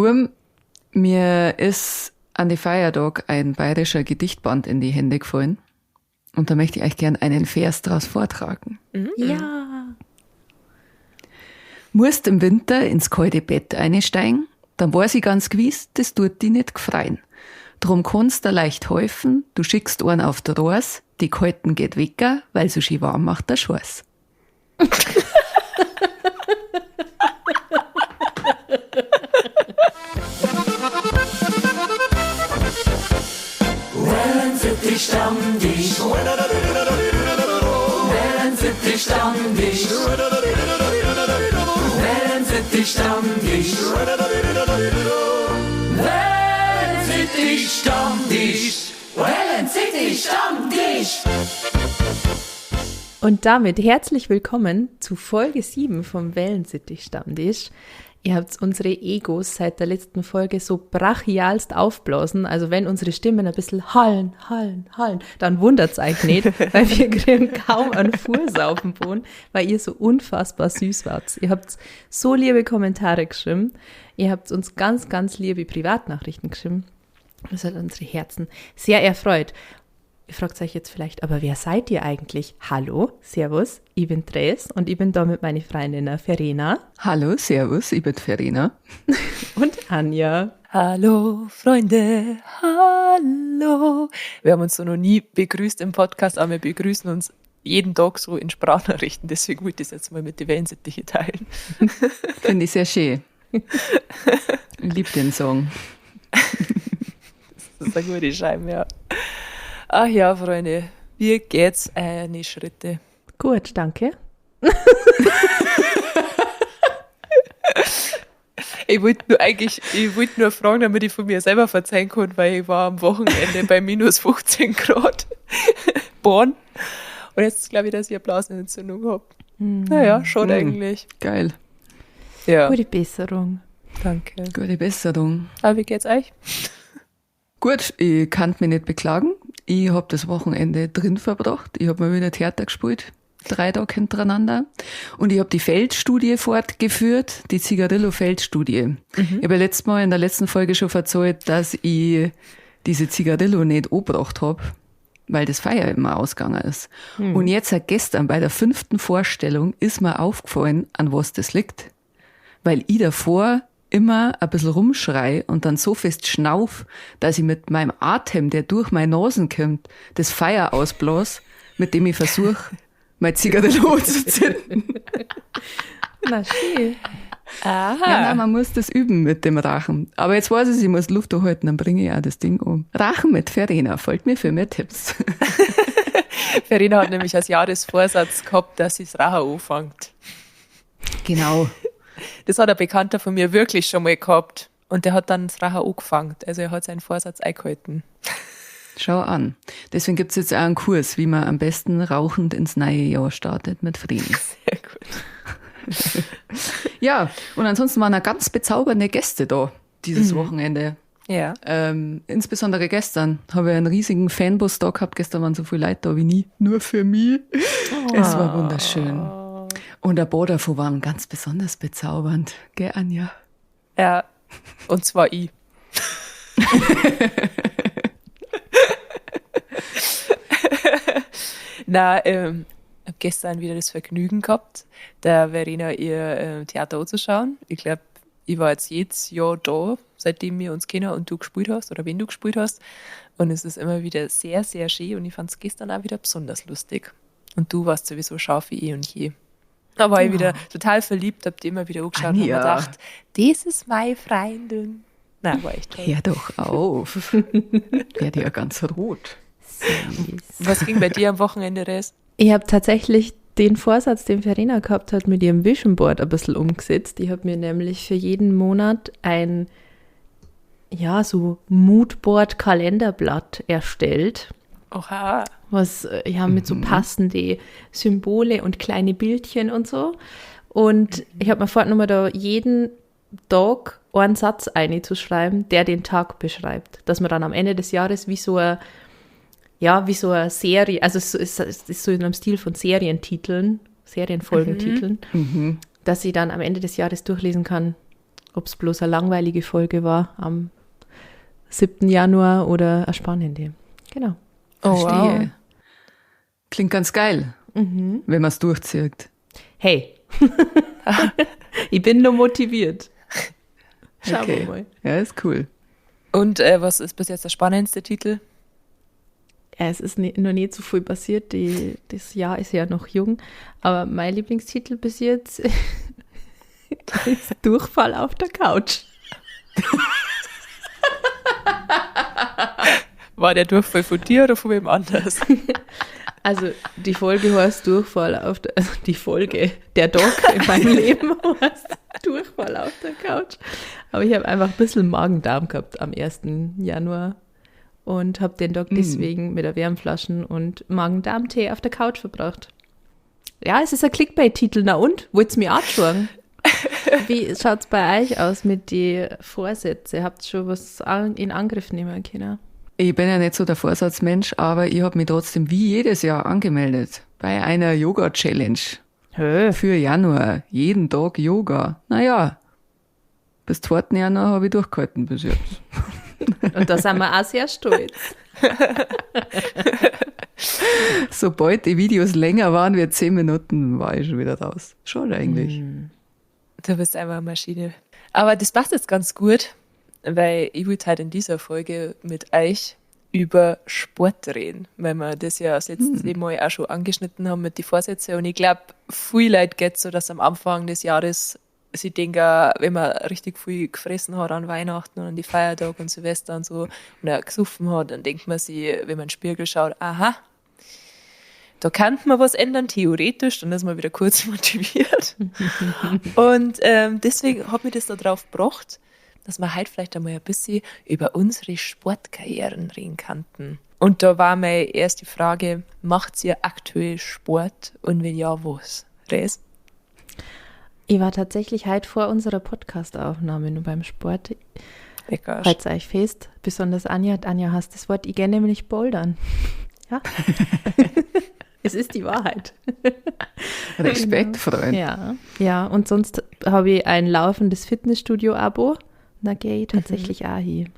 Burm, mir ist an die Feiertag ein bayerischer Gedichtband in die Hände gefallen. Und da möchte ich euch gern einen Vers draus vortragen. Ja. Musst im Winter ins kalte Bett einsteigen, dann weiß ich ganz gewiss, das tut di nicht gfreien. Drum kannst da leicht helfen, du schickst einen auf der Rohrs, die Kalten geht wecker, weil so schön warm macht der Schweiß. Wellensittich Stammtisch. Wellensittich Stammtisch. Wellensittich Stammtisch. Wellensittich Stammtisch. Wellensittich Stammtisch. Und damit herzlich willkommen zu Folge 7 vom Wellensittich Stammtisch. Ihr habt unsere Egos seit der letzten Folge so brachialst aufblasen. Also wenn unsere Stimmen ein bisschen hallen, hallen, hallen, dann wundert's euch nicht, weil wir kriegen kaum einen Fuß auf den Boden, weil ihr so unfassbar süß wart. Ihr habt so liebe Kommentare geschrieben. Ihr habt uns ganz, ganz liebe Privatnachrichten geschrieben. Das hat unsere Herzen sehr erfreut. Ihr fragt euch jetzt vielleicht, aber wer seid ihr eigentlich? Hallo, servus, ich bin Therese und ich bin da mit meiner Freundin Verena. Hallo, servus, ich bin Verena. Und Anja. Hallo, Freunde, hallo. Wir haben uns so noch nie begrüßt im Podcast, aber wir begrüßen uns jeden Tag so in Sprachnachrichten. Deswegen wollte ich das jetzt mal mit den Wellensittichen teilen. Finde ich sehr schön. Ich liebe den Song. Das ist eine gute Scheibe, ja. Ach ja, Freunde, wie geht's eine Schritte? Gut, danke. Ich wollte nur eigentlich, ich wollte nur fragen, damit ich von mir selber verzeihen konnte, weil ich war am Wochenende bei minus 15 Grad Bonn. Und jetzt glaube ich, dass ich eine Blasenentzündung habe. Naja, schon eigentlich. Geil. Ja. Gute Besserung. Danke. Gute Besserung. Aber wie geht's euch? Gut, ich kann mich nicht beklagen. Ich hab das Wochenende drin verbracht. Ich hab mal wieder Theater gespielt. 3 Tage hintereinander. Und ich hab die Feldstudie fortgeführt, die Zigarillo-Feldstudie. Ich hab ja letztes Mal in der letzten Folge schon erzählt, dass ich diese Zigarillo nicht angebracht hab, weil das Feuer immer ausgegangen ist. Und jetzt seit gestern bei der 5. Vorstellung ist mir aufgefallen, an was das liegt. Weil ich davor immer ein bisschen rumschrei und dann so fest schnauf, dass ich mit meinem Atem, der durch meine Nasen kommt, das Feuer ausblas, mit dem ich versuche, meine Zigarillo zu zünden. Na schön. Aha. Ja, nein, man muss das üben mit dem Rachen. Aber jetzt weiß ich, ich muss Luft anhalten, dann bringe ich auch das Ding um. Rachen mit Verena, folgt mir für mehr Tipps. Verena hat nämlich als Jahresvorsatz gehabt, dass sie das Rachen anfängt. Genau. Das hat ein Bekannter von mir wirklich schon mal gehabt. Und der hat dann das Rachen angefangen. Also er hat seinen Vorsatz eingehalten. Schau an. Deswegen gibt's jetzt auch einen Kurs, wie man am besten rauchend ins neue Jahr startet mit Vreni. Sehr gut. Ja, und ansonsten waren auch ganz bezaubernde Gäste da dieses Wochenende. Insbesondere gestern habe ich einen riesigen Fanbus da gehabt. Gestern waren so viele Leute da wie nie. Nur für mich. Oh. Es war wunderschön. Und ein paar davon waren ganz besonders bezaubernd. Gell, Anja? Ja, und zwar ich. Na, hab gestern wieder das Vergnügen gehabt, der Verena ihr Theater anzuschauen. Ich glaub, ich war jetzt jedes Jahr da, seitdem wir uns kennen und du gespielt hast oder wenn du gespielt hast. Und es ist immer wieder sehr, sehr schön und ich fand's gestern auch wieder besonders lustig. Und du warst sowieso scharf wie eh und je. Da war ich wieder total verliebt, hab die immer wieder angeschaut und hab mir Anja. gedacht, das ist meine Freundin. Nein, war echt toll. Hör doch auf. Werd ja ganz rot. Süß. Was ging bei dir am Wochenende, Res? Ich hab tatsächlich den Vorsatz, den Verena gehabt hat, mit ihrem Vision Board ein bisschen umgesetzt. Ich hab mir nämlich für jeden Monat ein, ja, so Moodboard-Kalenderblatt erstellt. Oha. Was ja, mit so passende Symbole und kleine Bildchen und so. Und ich hab mir vorgenommen, da jeden Tag einen Satz einzuschreiben, der den Tag beschreibt. Dass man dann am Ende des Jahres wie so eine, ja, wie so eine Serie, also es ist, es ist so in einem Stil von Serientiteln, Serienfolgentiteln, dass ich dann am Ende des Jahres durchlesen kann, Ob es bloß eine langweilige Folge war am 7. Januar oder eine spannende. Genau. Oh, Verstehe. wow. Klingt ganz geil, wenn man es durchzieht. Hey, ich bin nur motiviert. Schauen Okay. wir mal. Ja, ist cool. Und was ist bis jetzt der spannendste Titel? Ja, es ist noch nicht so viel passiert. Das Jahr ist ja noch jung. Aber mein Lieblingstitel bis jetzt ist Durchfall auf der Couch. War der Durchfall von dir oder von wem anders? Also die Folge heißt Durchfall auf der, also die Folge, der Dog in meinem Leben heißt Durchfall auf der Couch. Aber ich habe einfach ein bisschen Magen-Darm gehabt am 1. Januar und habe den Dog deswegen mit der Wärmflaschen und Magen-Darm-Tee auf der Couch verbracht. Ja, es ist ein Clickbait-Titel, na und? Wollt's mir anschauen? Wie schaut's bei euch aus mit den Vorsätzen? Habt ihr schon was in Angriff nehmen können? Ich bin ja nicht so der Vorsatzmensch, aber ich habe mich trotzdem wie jedes Jahr angemeldet bei einer Yoga-Challenge Hö. für Januar. Jeden Tag Yoga. Naja, bis 2. Januar habe ich durchgehalten bis jetzt. Und da sind wir auch sehr stolz. Sobald die Videos länger waren wie 10 Minuten, war ich schon wieder raus. Schade eigentlich. Du bist einfach eine Maschine. Aber das passt jetzt ganz gut, weil ich wollte halt in dieser Folge mit euch über Sport reden, weil wir das ja das letzte Mal auch schon angeschnitten haben mit den Vorsätzen. Und ich glaube, viel Leute geht so, dass am Anfang des Jahres sie denken, wenn man richtig viel gefressen hat an Weihnachten und an die Feiertage und Silvester und so und auch gesoffen hat, dann denkt man sich, wenn man in den Spiegel schaut, aha, da kann man was ändern, theoretisch, dann ist man wieder kurz motiviert. Und deswegen hat mich das da drauf gebracht, dass wir heute vielleicht einmal ein bisschen über unsere Sportkarrieren reden könnten. Und da war meine erste Frage, macht ihr aktuell Sport und wenn ja, was? Res? Ich war tatsächlich heute vor unserer Podcast-Aufnahme nur beim Sport. Lecker. Halt's euch fest, besonders Anja. Anja hasst das Wort, ich gehe nämlich bouldern. Ja. Es ist die Wahrheit. Respekt, Freund. Ja. Ja, und sonst habe ich ein laufendes Fitnessstudio-Abo. Da gehe ich tatsächlich auch hin.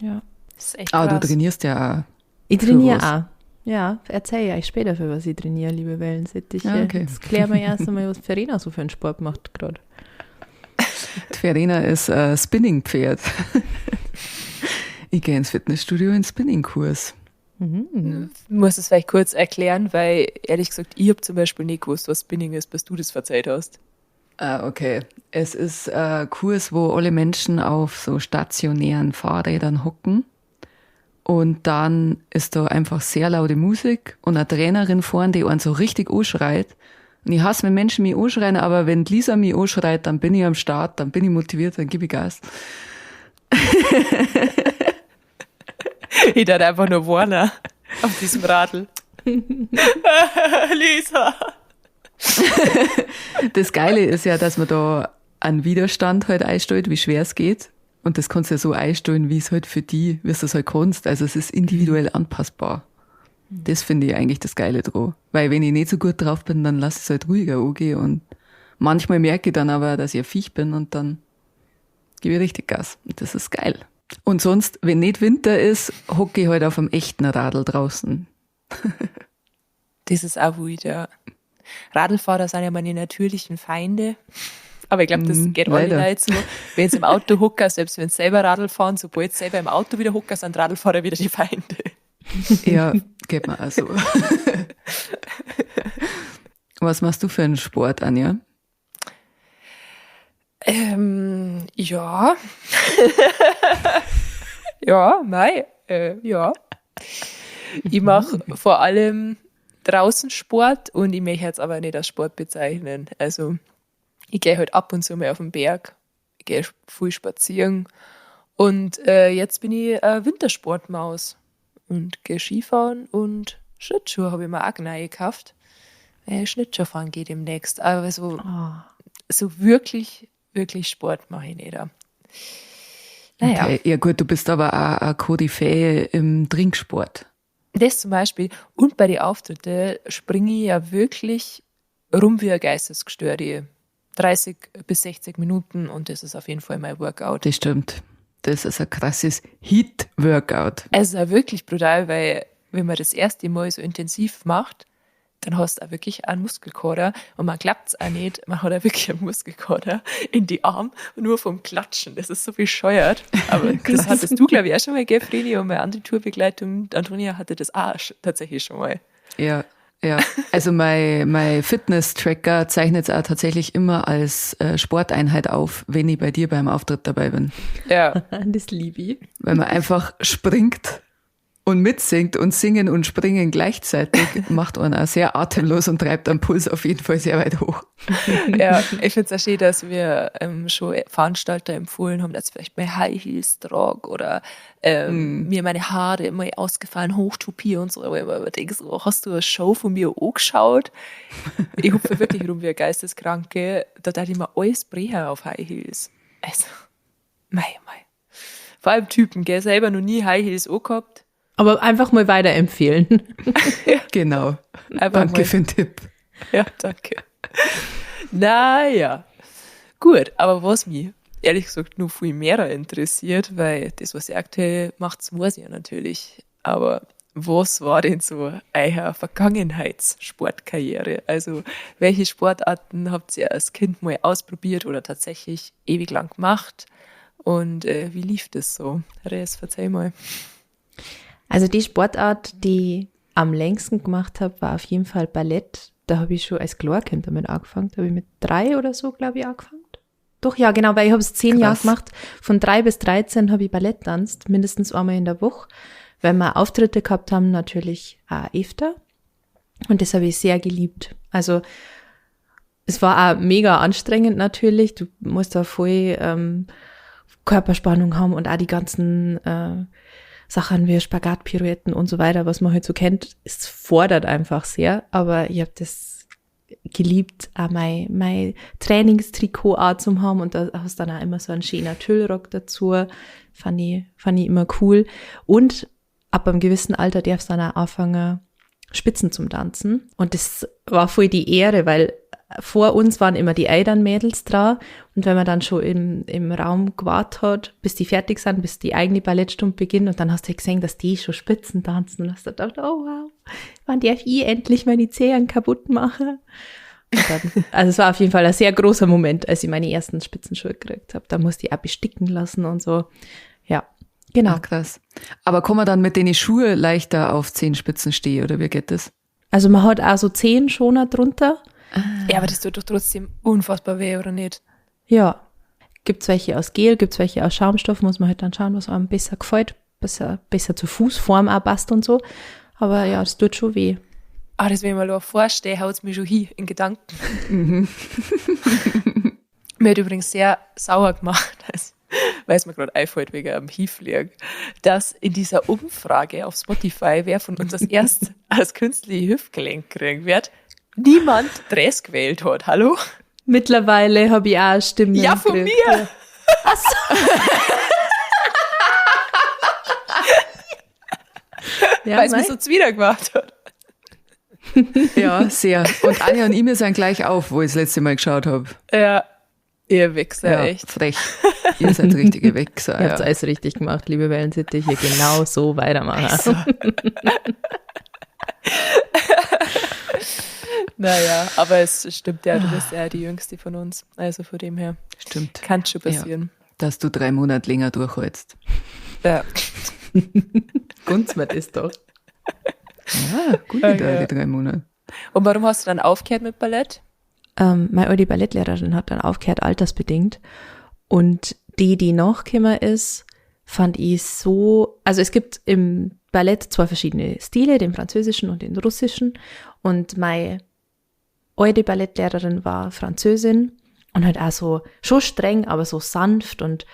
Ja. Das ist echt Ah, du krass. trainierst ja auch. Ich trainiere was? auch. Ja, erzähl ja ich später, für was ich trainiere, liebe Wellensittiche. Ja, okay. Jetzt klären wir erst einmal, was Verena so für einen Sport macht gerade. Die Verena ist Spinning-Pferd. Ich gehe ins Fitnessstudio in Spinning-Kurs. Ich muss es vielleicht kurz erklären, weil ehrlich gesagt, ich habe zum Beispiel nicht gewusst, was Spinning ist, bis du das verzeiht hast. Ah, okay. Es ist ein Kurs, wo alle Menschen auf so stationären Fahrrädern hocken. Und dann ist da einfach sehr laute Musik und eine Trainerin vorn, die einen so richtig anschreit. Und ich hasse, wenn Menschen mich anschreien, aber wenn Lisa mich anschreit, dann bin ich am Start, dann bin ich motiviert, dann gebe ich Gas. Ich dachte einfach nur Warner auf diesem Radl. Lisa! Das Geile ist ja, dass man da einen Widerstand halt einstellt, wie schwer es geht. Und das kannst du ja so einstellen, wie es halt für die, wie es das halt kannst. Also es ist individuell anpassbar. Das finde ich eigentlich das Geile dran. Weil wenn ich nicht so gut drauf bin, dann lass ich es halt ruhiger angehen. Und manchmal merke ich dann aber, dass ich ein Viech bin und dann gebe ich richtig Gas. Und das ist geil. Und sonst, wenn nicht Winter ist, hocke ich halt auf einem echten Radl draußen. Das ist auch wild, ja. Radlfahrer sind ja meine natürlichen Feinde. Aber ich glaube, das geht alle leider. Leute so. Wenn sie im Auto hocken, selbst wenn sie selber Radl fahren, sobald sie selber im Auto wieder hocken, sind Radlfahrer wieder die Feinde. Ja, geht mir auch so. Was machst du für einen Sport, Anja? Ja. Ja, mei, ja. Ich mache vor allem draußen Sport und ich möchte jetzt aber nicht als Sport bezeichnen. Also ich gehe halt ab und zu mal auf den Berg, ich gehe viel spazieren und jetzt bin ich Wintersportmaus und gehe Skifahren und Schlittschuhe habe ich mir auch neu gekauft. Schlittschuhfahren geht demnächst, aber so, so wirklich, wirklich Sport mache ich nicht. Naja. Okay. Ja gut, du bist aber auch eine Koryphäe im Trinksport. Das zum Beispiel. Und bei den Auftritten springe ich ja wirklich rum wie ein Geistesgestörte. 30 bis 60 Minuten und das ist auf jeden Fall mein Workout. Das stimmt. Das ist ein krasses Hit-Workout. Es ist auch wirklich brutal, weil wenn man das erste Mal so intensiv macht, dann hast du auch wirklich einen Muskelkater und man klappt es auch nicht, man hat auch wirklich einen Muskelkater in die Arme, nur vom Klatschen. Das ist so bescheuert. Aber das hattest du, glaube ich, auch schon mal, gell, Vreni? Und meine andere Tourbegleitung, Antonia, hatte das auch tatsächlich schon mal. Ja, ja. Also mein Fitness-Tracker zeichnet es auch tatsächlich immer als Sporteinheit auf, wenn ich bei dir beim Auftritt dabei bin. Ja. Das liebe ich. Weil man einfach springt und mitsingt und singen und springen gleichzeitig macht einen auch sehr atemlos und treibt den Puls auf jeden Fall sehr weit hoch. Ja, ich find's auch schön, dass wir schon Veranstalter empfohlen haben, dass ich vielleicht mal High Heels trage oder mir meine Haare mal ausgefallen hochtupiere und so. Aber ich mir immer denke, so, hast du eine Show von mir angeschaut? Ich hupfe wirklich rum wie eine Geisteskranke. Da darf ich mir alles brechen auf High Heels. Also, mei, mei. Vor allem Typen, gell, selber noch nie High Heels angehabt. Aber einfach mal weiterempfehlen. Ja. Genau. Einfach danke mal. für den Tipp. Ja, danke. Naja. Gut, aber was mich ehrlich gesagt noch viel mehr interessiert, weil das, was ihr aktuell macht, weiß ich ja natürlich. Aber was war denn so eure Vergangenheitssportkarriere? Also welche Sportarten habt ihr als Kind mal ausprobiert oder tatsächlich ewig lang gemacht? Und wie lief das so? Res, verzeih mal. Also die Sportart, die ich am längsten gemacht habe, war auf jeden Fall Ballett. Da habe ich schon als Kleinkind damit angefangen. Da habe ich mit 3 oder so, glaube ich, angefangen. Doch, ja, genau, weil ich habe es 10 Jahre gemacht. Von 3 bis 13 habe ich Ballett tanzt, mindestens einmal in der Woche. Wenn wir Auftritte gehabt haben, natürlich auch öfter. Und das habe ich sehr geliebt. Also es war auch mega anstrengend natürlich. Du musst da voll Körperspannung haben und auch die ganzen Sachen wie Spagat, Pirouetten und so weiter, was man halt so kennt, es fordert einfach sehr, aber ich habe das geliebt, auch mein Trainingstrikot auch zu haben und da hast dann auch immer so einen schönen Tüllrock dazu, fand ich immer cool. Und ab einem gewissen Alter darfst du dann auch anfangen, Spitzen zum Tanzen und das war voll die Ehre, weil vor uns waren immer die Elternmädels dran und wenn man dann schon im Raum gewartet hat, bis die fertig sind, bis die eigene Ballettstunde beginnt und dann hast du gesehen, dass die schon Spitzen tanzen und hast du gedacht, oh wow, wann darf ich endlich meine Zehen kaputt machen? Und dann, also es war auf jeden Fall ein sehr großer Moment, als ich meine ersten Spitzenschuhe gekriegt habe. Da musste ich auch besticken lassen und so. Ja, genau. Ach, krass. Aber kann man dann mit den Schuhen leichter auf Zehenspitzen stehen oder wie geht das? Also man hat auch so Zehenschoner drunter. Ja, aber das tut doch trotzdem unfassbar weh, oder nicht? Ja. Gibt's welche aus Gel, gibt's welche aus Schaumstoff, muss man halt dann schauen, was einem besser gefällt, besser zur Fußform auch passt und so. Aber ja, das tut schon weh. Ah, das, wenn ich mir nur vorstelle, haut's mir schon hin in Gedanken. Mhm. Mir hat übrigens sehr sauer gemacht, weil es mir gerade einfällt wegen am Hinfliegen, dass in dieser Umfrage auf Spotify, wer von uns als erst als künstliche Hüftgelenk kriegen wird, niemand Dress gewählt hat. Hallo? Mittlerweile habe ich auch Stimmen. Ja, von gekriegt. mir. Ach so. Ja, weil es mir so zuwider gemacht hat. Ja, sehr. Und Anja und ich, wir sind gleich auf, wo ich das letzte Mal geschaut habe. Ja, ihr Wichser, ja, echt. Frech. Ihr seid richtige Wichser. Ihr habt alles richtig gemacht, liebe Wellensittiche. Genau so weitermachen. Also. Naja, aber es stimmt ja, du bist ja die Jüngste von uns. Also von dem her. Stimmt. Kann schon passieren. Ja, dass du 3 Monate länger durchhältst. Ja. Gunzmert ist doch. Ja, gut, okay. Die 3 Monate. Und warum hast du dann aufgehört mit Ballett? Meine alte Ballettlehrerin hat dann aufgehört, altersbedingt. Und die nachgekommen ist, fand ich so, also es gibt im Ballett 2 verschiedene Stile, den französischen und den russischen. Und meine alte Ballettlehrerin war Französin und halt auch so, schon streng, aber so sanft und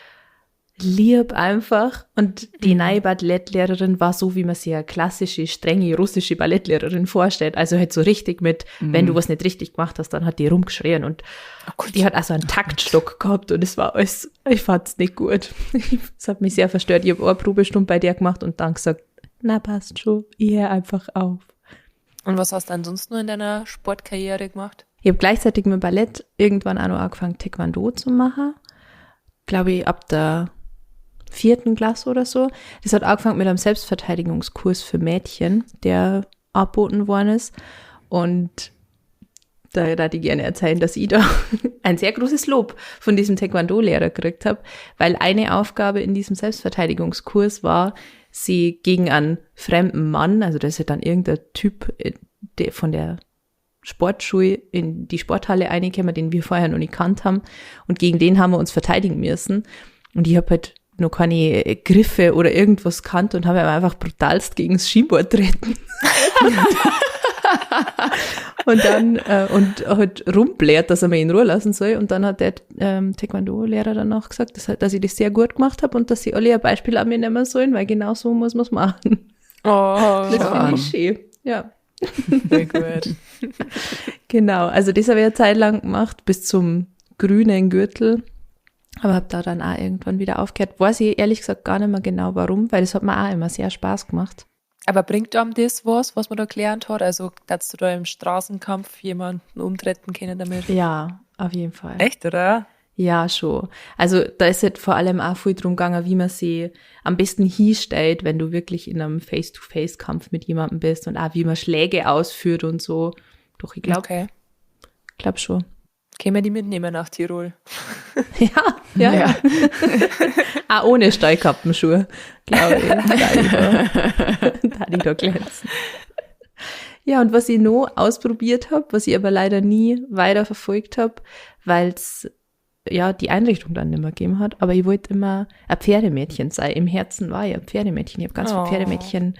lieb einfach. Und die neue Ballettlehrerin war so, wie man sich eine klassische, strenge russische Ballettlehrerin vorstellt. Also halt so richtig mit, wenn du was nicht richtig gemacht hast, dann hat die rumgeschrien und die hat auch so einen Taktstock gehabt und es war alles, ich fand's nicht gut. Es hat mich sehr verstört. Ich habe eine Probestunde bei der gemacht und dann gesagt, na passt schon, ich hör einfach auf. Und was hast du ansonsten noch in deiner Sportkarriere gemacht? Ich habe gleichzeitig mit Ballett irgendwann auch noch angefangen, Taekwondo zu machen. Glaube ich, ab der 4. Klasse oder so. Das hat angefangen mit einem Selbstverteidigungskurs für Mädchen, der angeboten worden ist. Und da würde ich gerne erzählen, dass ich da ein sehr großes Lob von diesem Taekwondo-Lehrer gekriegt habe, weil eine Aufgabe in diesem Selbstverteidigungskurs war, sie gegen einen fremden Mann, also das ist ja dann irgendein Typ, der von der Sportschule in die Sporthalle reingekommen, den wir vorher noch nicht gekannt haben, und gegen den haben wir uns verteidigen müssen. Und ich hab halt noch keine Griffe oder irgendwas gekannt und habe einfach brutalst gegen das Schienbein treten. Und dann und halt rumblärt, dass er mich in Ruhe lassen soll. Und dann hat der Taekwondo-Lehrer dann auch gesagt, dass ich das sehr gut gemacht hab und dass sie alle ein Beispiel an mir nehmen sollen, weil genau so muss man's machen. Oh, das finde ich schön. Ja. Sehr gut. Genau, also das habe ich eine Zeit lang gemacht, bis zum grünen Gürtel. Aber hab da dann auch irgendwann wieder aufgehört. Weiß ich ehrlich gesagt gar nicht mehr genau warum, weil das hat mir auch immer sehr Spaß gemacht. Aber bringt einem das was, was man da gelernt hat? Also, dass du da im Straßenkampf jemanden umtreten können damit? Ja, auf jeden Fall. Echt, oder? Ja, schon. Also da ist halt vor allem auch viel drum gegangen, wie man sie am besten hinstellt, wenn du wirklich in einem Face-to-Face-Kampf mit jemandem bist und auch wie man Schläge ausführt und so. Doch, ich glaub schon. Können wir die mitnehmen nach Tirol? Ja, ja. Ja. Auch ohne Steilkappenschuhe, glaube ich. Da die da glänzen. Ja, und was ich noch ausprobiert hab, was ich aber leider nie weiter verfolgt hab, weil's ja die Einrichtung dann nicht mehr gegeben hat, aber ich wollte immer ein Pferdemädchen sein. Im Herzen war ich ein Pferdemädchen. Ich hab ganz viele Pferdemädchen,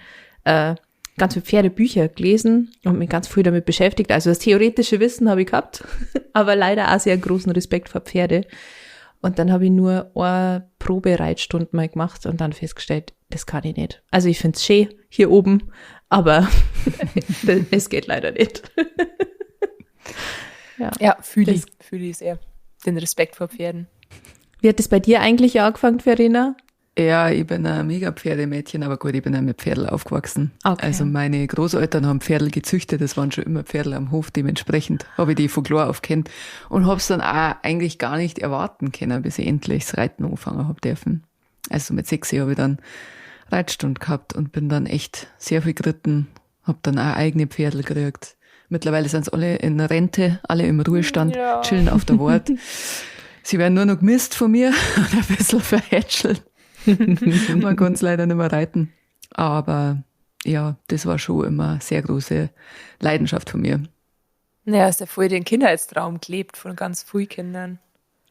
ganz viele Pferdebücher gelesen und mich ganz viel damit beschäftigt. Also das theoretische Wissen habe ich gehabt, aber leider auch sehr großen Respekt vor Pferde. Und dann habe ich nur eine Probereitstunde mal gemacht und dann festgestellt, das kann ich nicht. Also ich find's schön hier oben, aber es geht leider nicht. Ja. Ja, fühle ich, fühle ich sehr. Den Respekt vor Pferden. Wie hat das bei dir eigentlich angefangen, Verena? Ja, ich bin ein mega Pferdemädchen, aber gut, ich bin auch mit Pferdl aufgewachsen. Also meine Großeltern haben Pferdl gezüchtet, das waren schon immer Pferdl am Hof, dementsprechend habe ich die von klein auf kennt und hab's dann auch eigentlich gar nicht erwarten können, bis ich endlich das Reiten anfangen hab dürfen. Also mit 6 habe ich dann Reitstunde gehabt und bin dann echt sehr viel geritten, hab dann auch eigene Pferdl gekriegt. Mittlerweile sind's alle in Rente, alle im Ruhestand, chillen auf der Wart. Sie werden nur noch gemisst von mir und ein bisschen verhätschelt. Man kann's leider nicht mehr reiten. Aber ja, das war schon immer eine sehr große Leidenschaft von mir. Naja, hast ja voll den Kindheitstraum gelebt von ganz früh Kindern.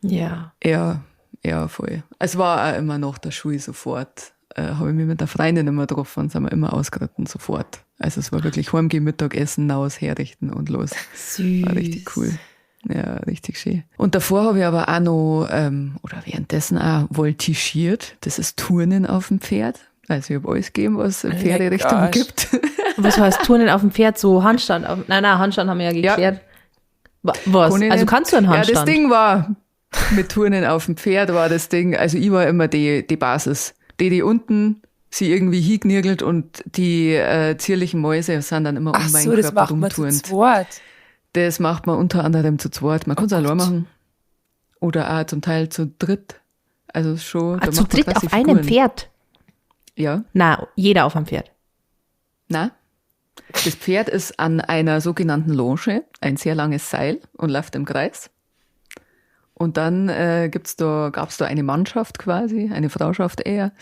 Ja, ja, voll. Es war auch immer nach der Schule sofort. Habe ich mich mit der Freundin immer getroffen und sind wir immer ausgeritten, sofort. Also es war wirklich heimgehen, Mittagessen, raus, herrichten und los. Süß. War richtig cool. Ja, richtig schön. Und davor habe ich aber auch noch, oder währenddessen auch voltigiert. Das ist Turnen auf dem Pferd. Also ich habe alles gegeben, was in Leck Pferderichtung Arsch. gibt. Was heißt Turnen auf dem Pferd? So Handstand auf, nein, nein, Handstand haben wir ja Ja. geklärt. Was? Kann ich Also nicht. kannst du einen Ja, das Handstand? Ding war, mit Turnen auf dem Pferd war das Ding, also ich war immer die Basis. Die, die unten sie irgendwie hingenirgelt und die zierlichen Mäuse sind dann immer um Ach meinen so, das Körper macht man zu rumturnt. zweit. Das macht man unter anderem zu zweit. Man kann's auch Oh allein Gott. machen. Oder auch zum Teil zu dritt. Also schon, Ah, da zu macht man dritt krasse auf einem Figuren. Pferd? Ja. Na, jeder auf einem Pferd. Na? Das Pferd ist an einer sogenannten Longe, ein sehr langes Seil und läuft im Kreis. Und dann gab's da eine Mannschaft quasi, eine Frauschaft eher.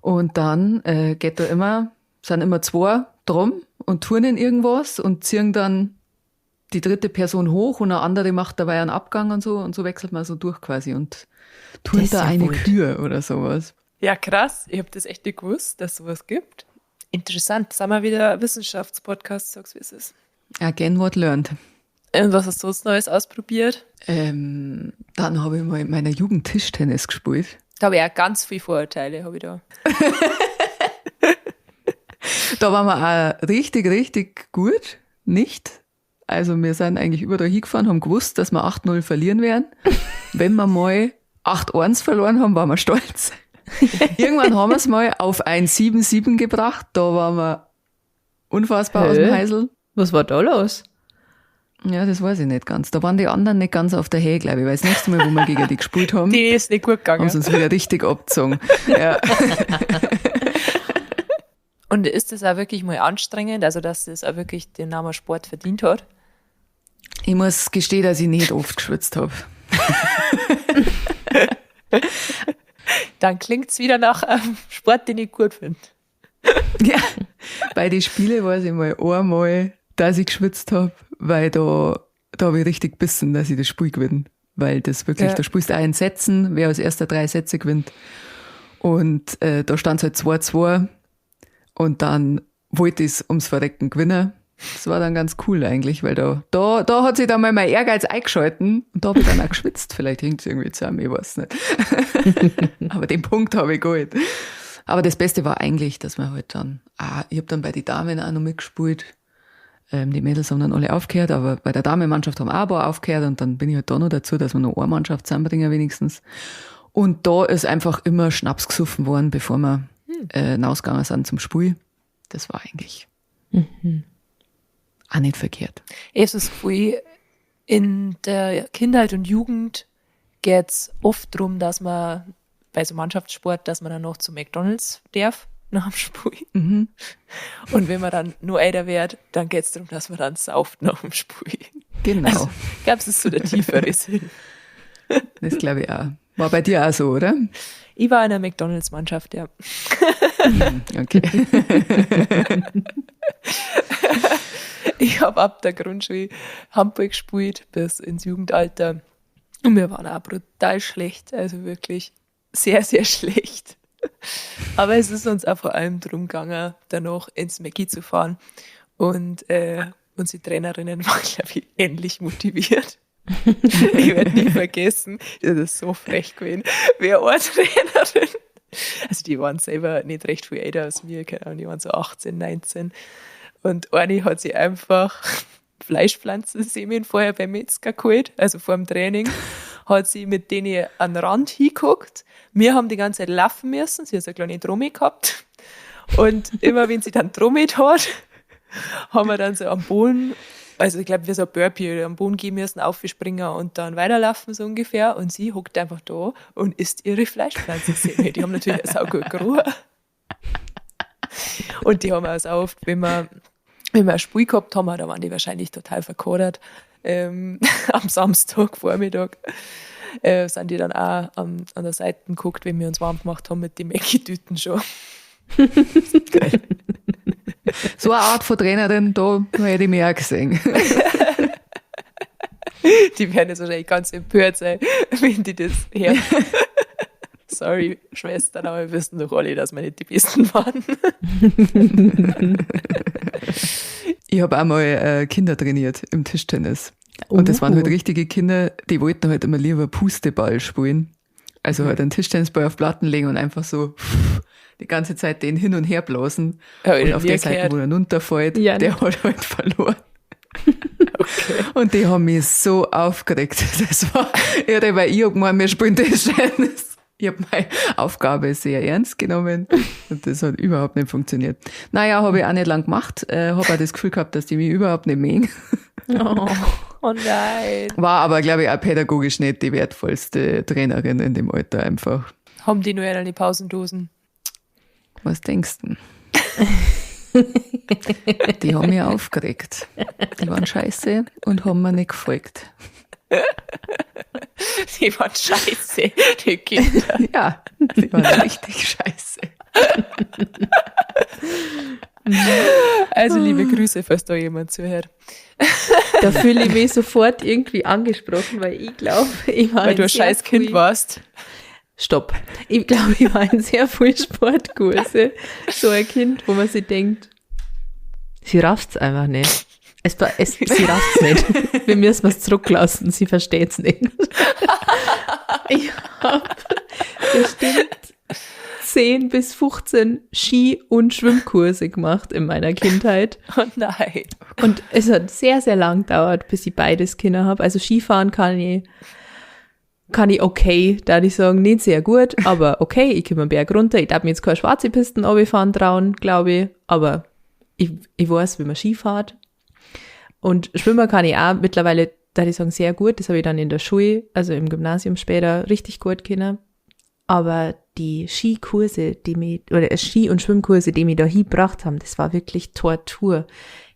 Und dann geht da immer, sind immer zwei drum und turnen irgendwas und ziehen dann die dritte Person hoch und eine andere macht dabei einen Abgang und so und so wechselt man so durch quasi und turnt Das ist da ja eine wild. Kür oder sowas. Ja, krass. Ich hab das echt nicht gewusst, dass sowas gibt. Interessant. Sind wir wieder Wissenschaftspodcast, sag's wie es ist. Again what learned. Und was hast du sonst Neues ausprobiert? Dann habe ich mal in meiner Jugend Tischtennis gespielt. Da habe ich auch ganz viele Vorurteile, hab ich da. Da waren wir auch richtig, richtig gut. Nicht? Also wir sind eigentlich überall hingefahren, haben gewusst, dass wir 8-0 verlieren werden. Wenn wir mal 8-1 verloren haben, waren wir stolz. Irgendwann haben wir's mal auf ein 7-7 gebracht. Da waren wir unfassbar aus dem Hä? Heisel. Was war da los? Ja, das weiß ich nicht ganz. Da waren die anderen nicht ganz auf der Höhe, glaube ich, weil das nächste Mal, wo wir gegen die gespielt haben, Die ist nicht gut gegangen. haben sie uns wieder richtig abgezogen. Ja. Und ist das auch wirklich mal anstrengend, also dass das auch wirklich den Namen Sport verdient hat? Ich muss gestehen, dass ich nicht oft geschwitzt habe. Dann klingt's wieder nach einem Sport, den ich gut finde. Ja, bei den Spielen weiß ich mal einmal, dass ich geschwitzt habe, weil da habe ich richtig bissen, dass ich das Spiel gewinne. Weil das wirklich, Ja. da spielst du auch in Sätzen, wer als erster 3 Sätze gewinnt. Und da stand es halt 2-2 und dann wollte ich es ums Verrecken gewinnen. Das war dann ganz cool eigentlich, weil da hat sich dann mal mein Ehrgeiz eingeschalten und da habe ich dann auch geschwitzt. Vielleicht hängt es irgendwie zusammen, ich weiß nicht. Aber den Punkt habe ich geholt. Aber das Beste war eigentlich, dass man halt dann, ich habe dann bei den Damen auch noch mitgespielt. Die Mädels haben dann alle aufgehört, aber bei der Damenmannschaft haben auch ein paar aufgehört und dann bin ich halt da noch dazu, dass wir noch eine Mannschaft zusammenbringen wenigstens. Und da ist einfach immer Schnaps gesoffen worden, bevor wir rausgegangen sind zum Spiel. Das war eigentlich auch nicht verkehrt. Ich habe das Gefühl, in der Kindheit und Jugend geht's oft darum, dass man bei so Mannschaftssport, dass man dann noch zu McDonald's darf nach dem Spiel. Mhm. Und wenn man dann nur älter wird, dann geht's darum, dass man dann sauft nach dem Spiel. Genau, Also, gab's es so der tiefere Sinn. das glaube ich auch. War bei dir auch so, oder? Ich war in der McDonald's-Mannschaft, ja. Okay. Ich habe ab der Grundschule Handball gespielt bis ins Jugendalter. Und wir waren auch brutal schlecht, also wirklich sehr, sehr schlecht. Aber es ist uns auch vor allem darum gegangen, danach ins Mäcki zu fahren. Und unsere Trainerinnen waren, glaube ich, ähnlich motiviert. Ich werde nie vergessen, das ist so frech gewesen, wer eine Trainerin. Also die waren selber nicht recht viel älter als mir, keine Ahnung, die waren so 18, 19. Und eine hat sich einfach Fleischpflanzensemen vorher beim Metzger geholt, also vor dem Training, hat sie mit denen an den Rand hingeguckt. Wir haben die ganze Zeit laufen müssen, sie hat so eine kleine Trommel gehabt. Und immer wenn sie dann trommelt hat, haben wir dann so am Boden, also ich glaube, wir so ein Burpee oder am Boden gehen müssen, aufspringen und dann weiterlaufen so ungefähr. Und sie hockt einfach da und isst ihre Fleischpflanzensemen. Die haben natürlich auch saugut gerochen. Und die haben auch so oft, wenn wir ein Spiel gehabt haben, da waren die wahrscheinlich total verkodert. Am Samstagvormittag sind die dann auch an der Seite geguckt, wenn wir uns warm gemacht haben mit den Mäcki-Tüten schon. Geil. So eine Art von Trainerin, da hätte ich mich auch gesehen. Die werden jetzt wahrscheinlich ganz empört sein, wenn die das hören. Sorry, Schwestern, aber wir wissen doch alle, dass wir nicht die Besten waren. Ich habe einmal Kinder trainiert im Tischtennis. Und das waren halt richtige Kinder, die wollten halt immer lieber Pusteball spielen. Also halt einen Tischtennisball auf Platten legen und einfach so die ganze Zeit den hin und her blasen. Und auf der Seite, wo er runterfällt, ja, der hat halt verloren. Okay. Und die haben mich so aufgeregt. Das war irre, weil ich hab gemeint, wir spielen Tischtennis. Ich habe meine Aufgabe sehr ernst genommen und das hat überhaupt nicht funktioniert. Naja, habe ich auch nicht lang gemacht. Habe auch das Gefühl gehabt, dass die mich überhaupt nicht mögen. Oh, oh nein. War aber, glaube ich, auch pädagogisch nicht die wertvollste Trainerin in dem Alter einfach. Haben die nur eine Pausendosen? Was denkst du? Die haben mich aufgeregt. Die waren scheiße und haben mir nicht gefolgt. Die waren scheiße, die Kinder. Ja, die waren richtig scheiße. Also liebe Grüße, falls da jemand zuhört. Da fühle ich mich sofort irgendwie angesprochen, weil ich glaube, ich war Weil du ein scheiß Kind warst. Stopp. Ich glaube, ich war in sehr vielen Sportkurse. So ein Kind, wo man sich denkt, sie rafft's einfach nicht. Sie rafft's nicht. Wir müssen es zurücklassen, sie versteht's nicht. Ich habe bestimmt 10 bis 15 Ski- und Schwimmkurse gemacht in meiner Kindheit. Oh nein. Und es hat sehr, sehr lang gedauert, bis ich beides Kinder habe. Also Skifahren kann ich okay, da ich sagen, nicht sehr gut, aber okay, ich komme einen Berg runter. Ich darf mir jetzt keine schwarze Pisten runterfahren trauen, glaube ich, aber ich weiß, wie man Ski fährt. Und Schwimmen kann ich auch mittlerweile, da ich sagen, sehr gut. Das habe ich dann in der Schule, also im Gymnasium später, richtig gut können. Aber die Skikurse, die mich, oder Ski- und Schwimmkurse, die mich da hingebracht haben, das war wirklich Tortur.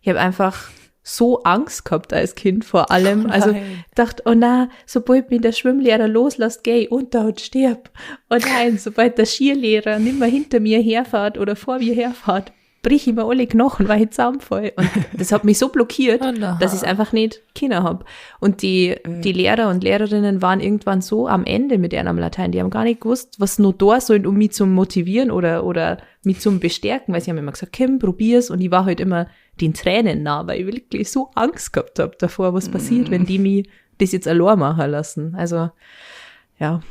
Ich habe einfach so Angst gehabt als Kind vor allem. Oh Also nein. dachte, oh na, sobald mich der Schwimmlehrer loslässt, geh ich unter und stirb. Oh nein, sobald der Skilehrer nimmer hinter mir herfährt oder vor mir herfährt, brich ich mir alle Knochen, weil ich zusammenfall. Und das hat mich so blockiert, Oh nein. dass ich es einfach nicht können hab. Und die Lehrer und Lehrerinnen waren irgendwann so am Ende mit ihrem Latein, die haben gar nicht gewusst, was nur da sollen, um mich zu motivieren oder mich zum Bestärken, weil sie haben immer gesagt, Kim, probier's. Und ich war halt immer den Tränen nah, weil ich wirklich so Angst gehabt hab davor, was passiert, wenn die mich das jetzt allein machen lassen. Also, ja.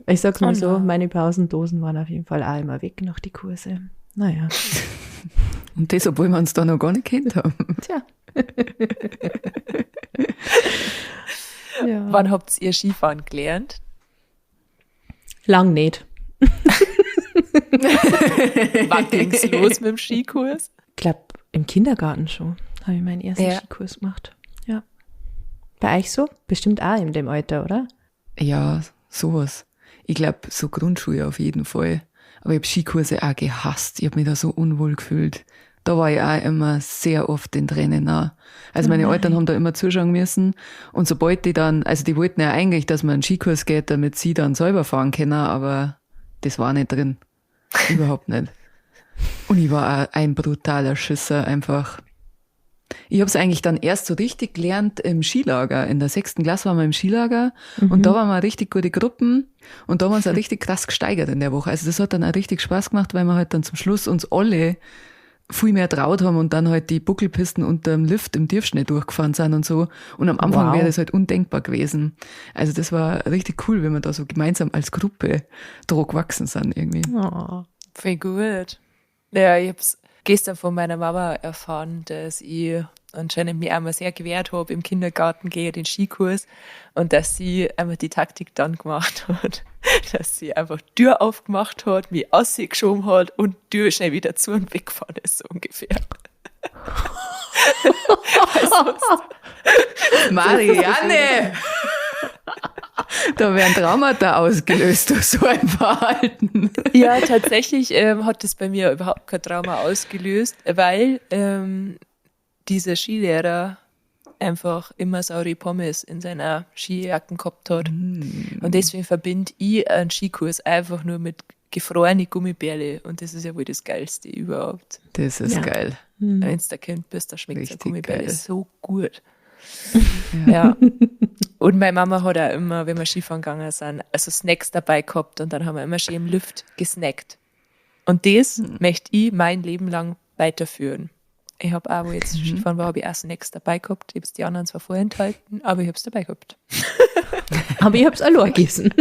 Ich sag's mal Oh so, nein. meine Pausendosen waren auf jeden Fall auch immer weg nach die Kurse. Naja. Und das, obwohl wir uns da noch gar nicht kennt haben. Tja. Ja. Wann habt ihr Skifahren gelernt? Lang nicht. Wann ging's los mit dem Skikurs? Ich glaube, im Kindergarten schon habe ich meinen ersten Ja. Skikurs gemacht. Ja. Bei euch so? Bestimmt auch in dem Alter, oder? Ja, sowas. Ich glaube, so Grundschule auf jeden Fall. Aber ich habe Skikurse auch gehasst. Ich habe mich da so unwohl gefühlt. Da war ich auch immer sehr oft den Tränen nah. Also meine Eltern haben da immer zuschauen müssen. Und sobald die dann, also die wollten ja eigentlich, dass man einen Skikurs geht, damit sie dann selber fahren können, aber das war nicht drin. Überhaupt nicht. Und ich war auch ein brutaler Schisser einfach. Ich habe es eigentlich dann erst so richtig gelernt im Skilager. In der 6. Klasse waren wir im Skilager und da waren wir richtig gute Gruppen und da haben wir uns auch richtig krass gesteigert in der Woche. Also das hat dann auch richtig Spaß gemacht, weil wir halt dann zum Schluss uns alle viel mehr traut haben und dann halt die Buckelpisten unterm Lift im Tiefschnee durchgefahren sind und so. Und am Anfang Wow. wäre das halt undenkbar gewesen. Also das war richtig cool, wenn wir da so gemeinsam als Gruppe drauf gewachsen sind irgendwie. Oh. Voll gut. Ja, ich hab's gestern von meiner Mama erfahren, dass ich anscheinend mich einmal sehr gewehrt habe im Kindergarten gegen den Skikurs und dass sie einmal die Taktik dann gemacht hat, dass sie einfach Tür aufgemacht hat, mich ausgeschoben hat und Tür schnell wieder zu und weggefahren ist, so ungefähr. Marianne! Da werden Traumata ausgelöst durch so ein Verhalten. Ja, tatsächlich hat das bei mir überhaupt kein Trauma ausgelöst, weil dieser Skilehrer einfach immer saure Pommes in seiner Skijacken gehabt hat. Und deswegen verbinde ich einen Skikurs einfach nur mit gefrorenen Gummibärle. Und das ist ja wohl das Geilste überhaupt. Das ist Ja. geil. Wenn du Kind bist, da schmeckt der Richtig Gummibärle geil. so gut. Ja. Und meine Mama hat auch immer, wenn wir Skifahren gegangen sind, also Snacks dabei gehabt und dann haben wir immer schön im Lift gesnackt. Und das möchte ich mein Leben lang weiterführen. Ich habe auch, wo ich jetzt Skifahren war, habe ich auch Snacks dabei gehabt. Ich habe es die anderen zwar vorenthalten, aber ich habe es dabei gehabt. Aber ich hab's allein gegessen.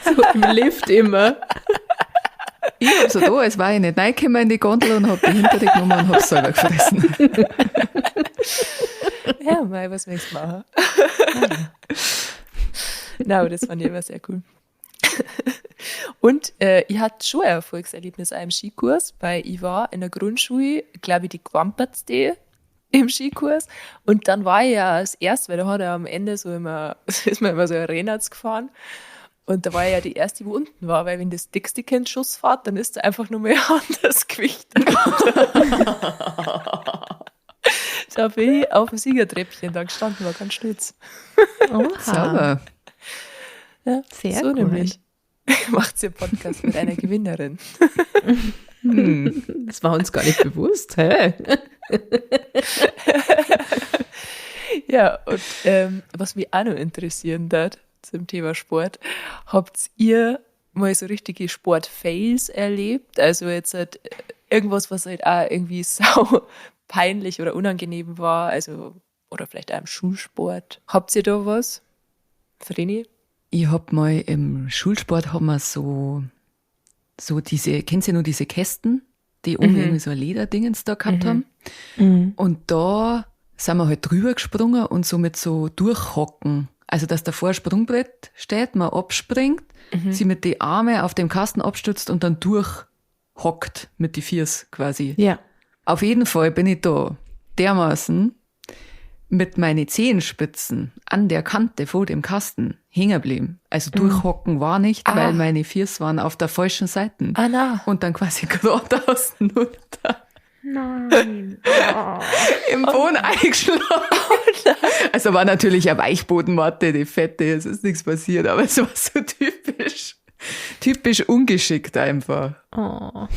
So im Lift immer. Ich hab so da, als war ich nicht reingekommen in die Gondel und hab die hinter die genommen und hab's selber gefressen. Ja, mei, was möchtest du machen? Na, aber das fand ich immer sehr cool. Und ich hatte schon ein Erfolgserlebnis auch im Skikurs, weil ich war in der Grundschule, glaube ich, die Quampertste im Skikurs. Und dann war ich ja als Erste, weil da hat er am Ende so immer, ist man immer so Rennrad gefahren. Und da war ich ja die Erste, die wo unten war, weil wenn das dickste Kind Schuss fährt, dann ist da einfach nur mehr anders Gewicht. Da bin ich auf dem Siegertreppchen da gestanden, war ganz stolz. Oha. Sauber. Ja, Sehr so gut. nämlich. Macht ihr Podcast mit einer Gewinnerin. Das war uns gar nicht bewusst. Hä? Ja, und was mich auch noch interessieren wird zum Thema Sport, habt ihr mal so richtige Sport-Fails erlebt? Also jetzt halt irgendwas, was halt auch irgendwie sau peinlich oder unangenehm war, also oder vielleicht auch im Schulsport. Habt ihr da was? Vreni? Ich hab mal im Schulsport haben wir so diese, kennst du nur diese Kästen, die oben irgendwie so ein Lederdingens da gehabt haben? Und da sind wir halt drüber gesprungen und so mit so durchhocken. Also, dass davor ein Sprungbrett steht, man abspringt, sie mit die Arme auf dem Kasten abstützt und dann durchhockt mit die Viers quasi. Ja. Auf jeden Fall bin ich da dermaßen mit meine Zehenspitzen an der Kante vor dem Kasten hängen geblieben. Also durchhocken war nicht, weil meine Füße waren auf der falschen Seite. Ah, na. Und dann quasi geradeaus runter. Nein. Oh. Im Boden eingeschlagen. Oh, also war natürlich eine Weichbodenmatte, die fette, es ist nichts passiert, aber es war so typisch. Typisch ungeschickt einfach. Oh.